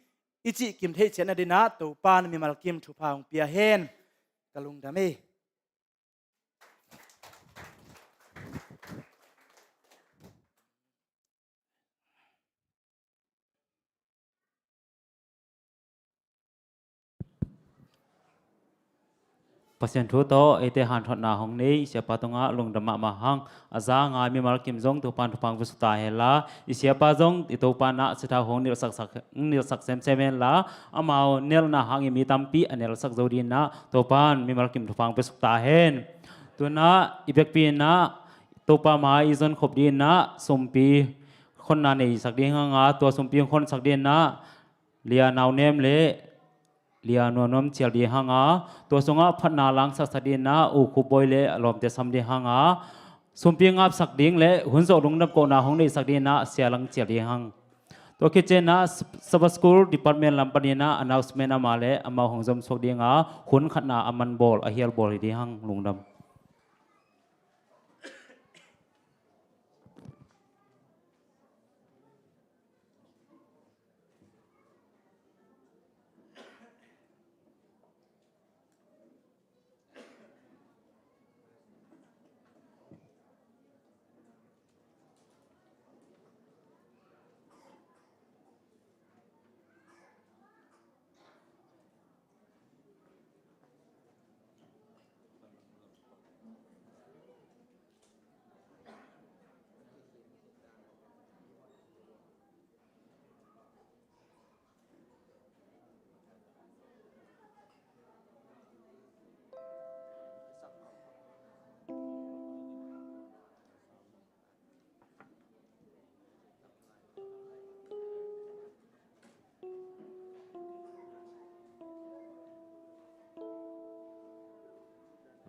i cih kim theih ciat nadingin ah Topa in mimal kim thupha hong pia hen. Ka lungdam hi. Pasian thu tawh eite hanthotna hong nei i siapa tungah lungdam mahmah hang. A za a ngai mimal kim zong Topa in thupha hong piaksuk ta hen la, i siapa zong i Topa in ah sathau hong nilhsak, nilhsak semsem hen la, amau nelhna hangin mi tampi a nelsak zo dingin ah Topa in mimal kim thupha hong piaksuk ta hen. Tu-in ah i biakpi in ah Topa mai i zonkhop dingin ah sumpi khonna neisak ding hang a, tua sumpi hong khonsak dingin ah Lia Nau Nem le Lia Nuam Nuam cial ding hang a, tua sungah phatna langsaksak dingin ah U Khup Bawi le a lawmte sam ding hang a, sumpi ngapsak ding le hun zawh lungdam kohna hong neisak dingin ah Sia Lang cial ding hang. Tua khit ciangin ah Sabbath School Department lam panin ah announcement amah le amau hong zom suak ding a, hun khatna a man bawl, a hial bawl hi ding hang. Lungdam.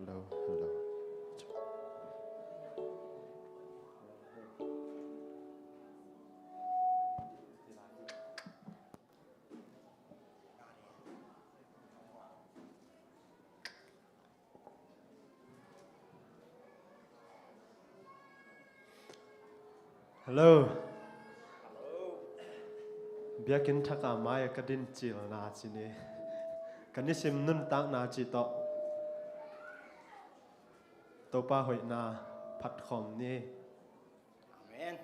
Hello, hello. Hello. Biakinn thak a mai-ah ka din cilna ci ni. Ka nisim nuntakna cih tawh Topa hoihna phat khawm ni. Amen.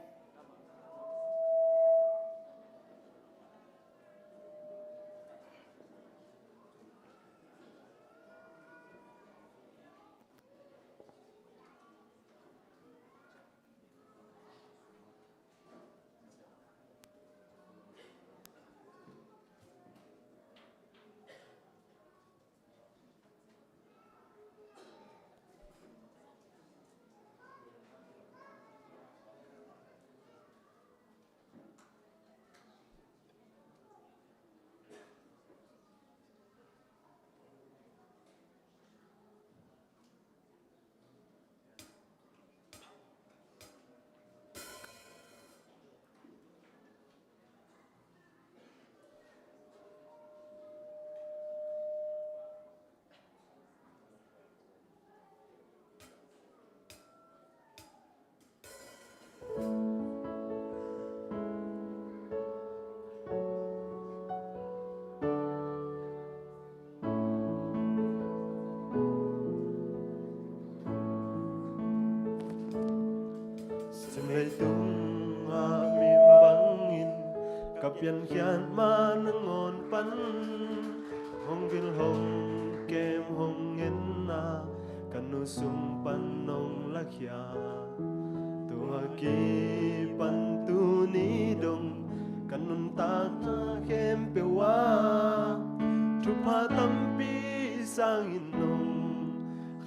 Sim leitung ah mi bangin ka piankhiat ma nangawn pan hong vil hong kem hong ngenna ka nu sung pan nong lakhia. Tua kipan tuni dong ka nuntakna khempeuh ah thupha tampi sangin nong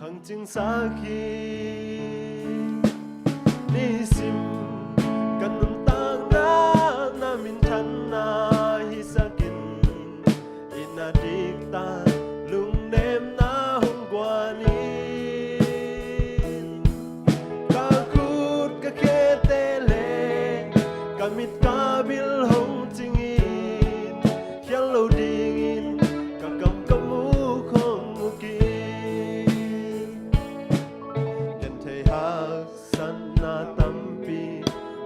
khangcing sak hi. Nisim ka nuntakna na minthanna hisakin, itna diktak lungnemna hong guan in. Ka khut ka khete le ka mit ka bil hong cingin, khial lo dingin ka kam ka muk hong mukin. Genthei haksatna tampi,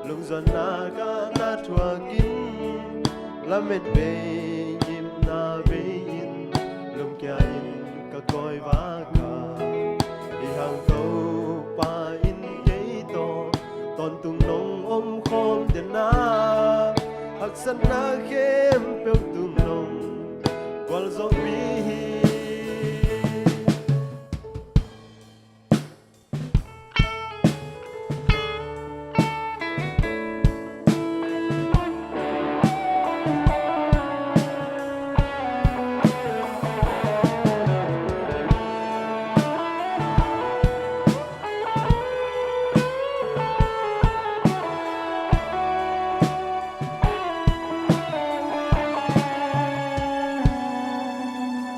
lungzuanna ka na thuakin, lamet bei ngimna bei in, lungkia in ka kawi vaka. Hi hang Topa in kei tawh tawntung nong om khawm dena, haksatna khempeuh tung nong gualzawhpih hi.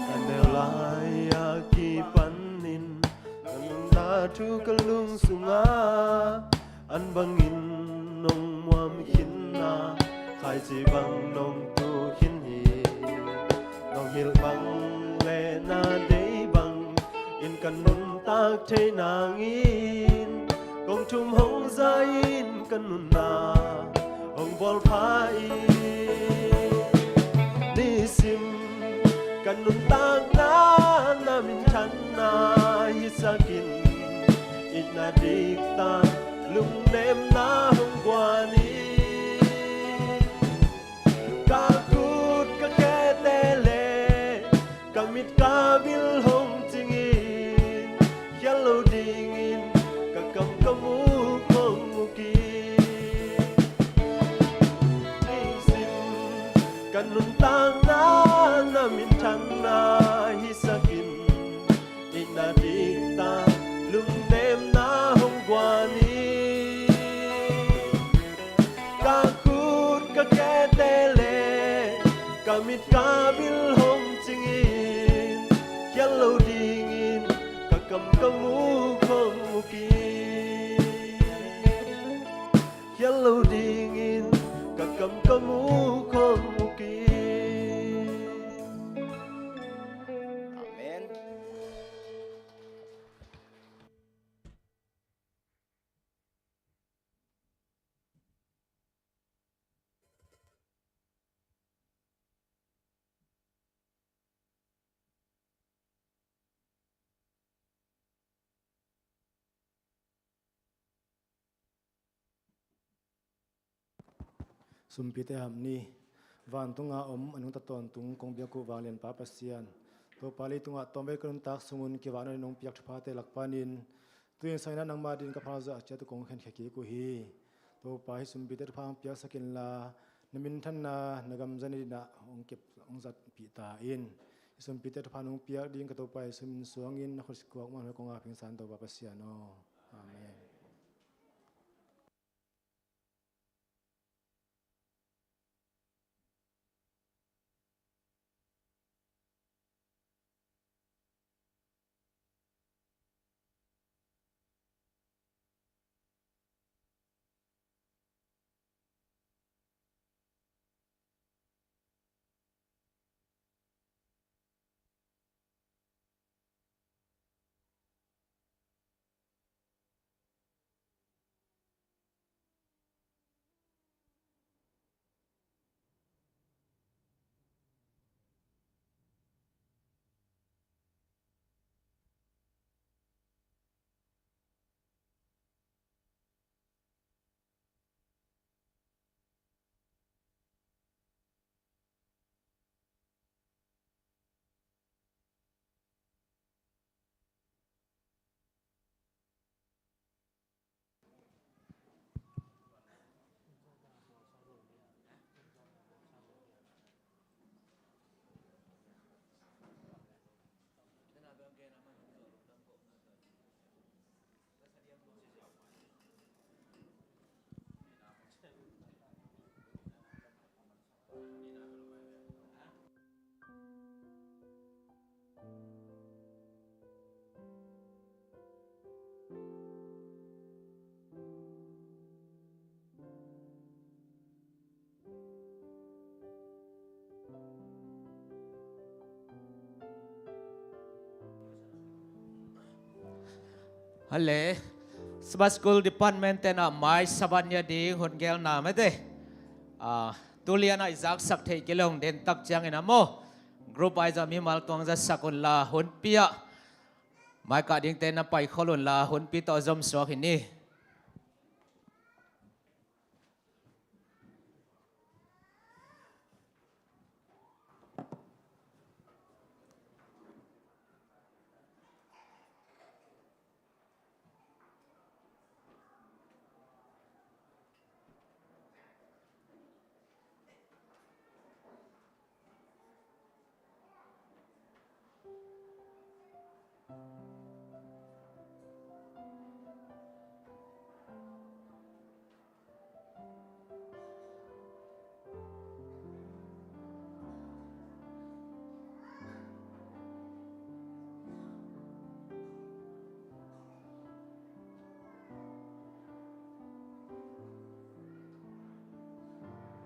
Ka neu lai-a kipanin ka nunna thu ka lung sungah an bangin nong muam khinna, khaici bang nong tu khin hi. Nong hilh bang le na deih bang in ka nuntak thei nangin, kong thum hong za in ka nunna hong bawl pha in. Nisim ka nuntakna na minthanna hisakin, itna diktak lungnemna hong guan in. Ka khut ka khete le ka mit ka bil hong cingin, khial lo dingin ka kam ka muk hong mukin. Nisim ka nuntakna na minthanna hisakin, itna diktak lungnemna hong guan in. Ka khut ka khete le ka mit ka bil hong cingin, khial lo dingin ka Kam ka mu khong mu kik, khial lo dingin ka kam ka mu khong mu kik. Amen. Sumpite hap ni. Vantunga om a nungta tawntung kong biak uh vanglianpa Pasian, Topa, leitungah tawmvei ka nuntak sungun kivakna nong piak thuphate lak panin, tu-in sangin ah nangmah dingin ka phalzah ciat uh kong khenkhia kik uh hi. Topa, hih sumpite thupha hong piaksak inla, na minthanna, na gamzanna dinah hong kep hong zatpih ta in. Hih sumpite thupha nong piak ding ka Topa Jesu min suangin na khutkuak man kong ap hing san Topa Pasian aw. Amen. Hale, Sabbath School Department ten ah mai saban ya ding hun gelna mete. Ah, tulian ah i zaksak theih kilong den tak ciangin a maw, group aizah mimal tuang zatsak unla, hunpi ah mai kah dingte na paikhol unla, hunpi tawh zomsuak hi ni.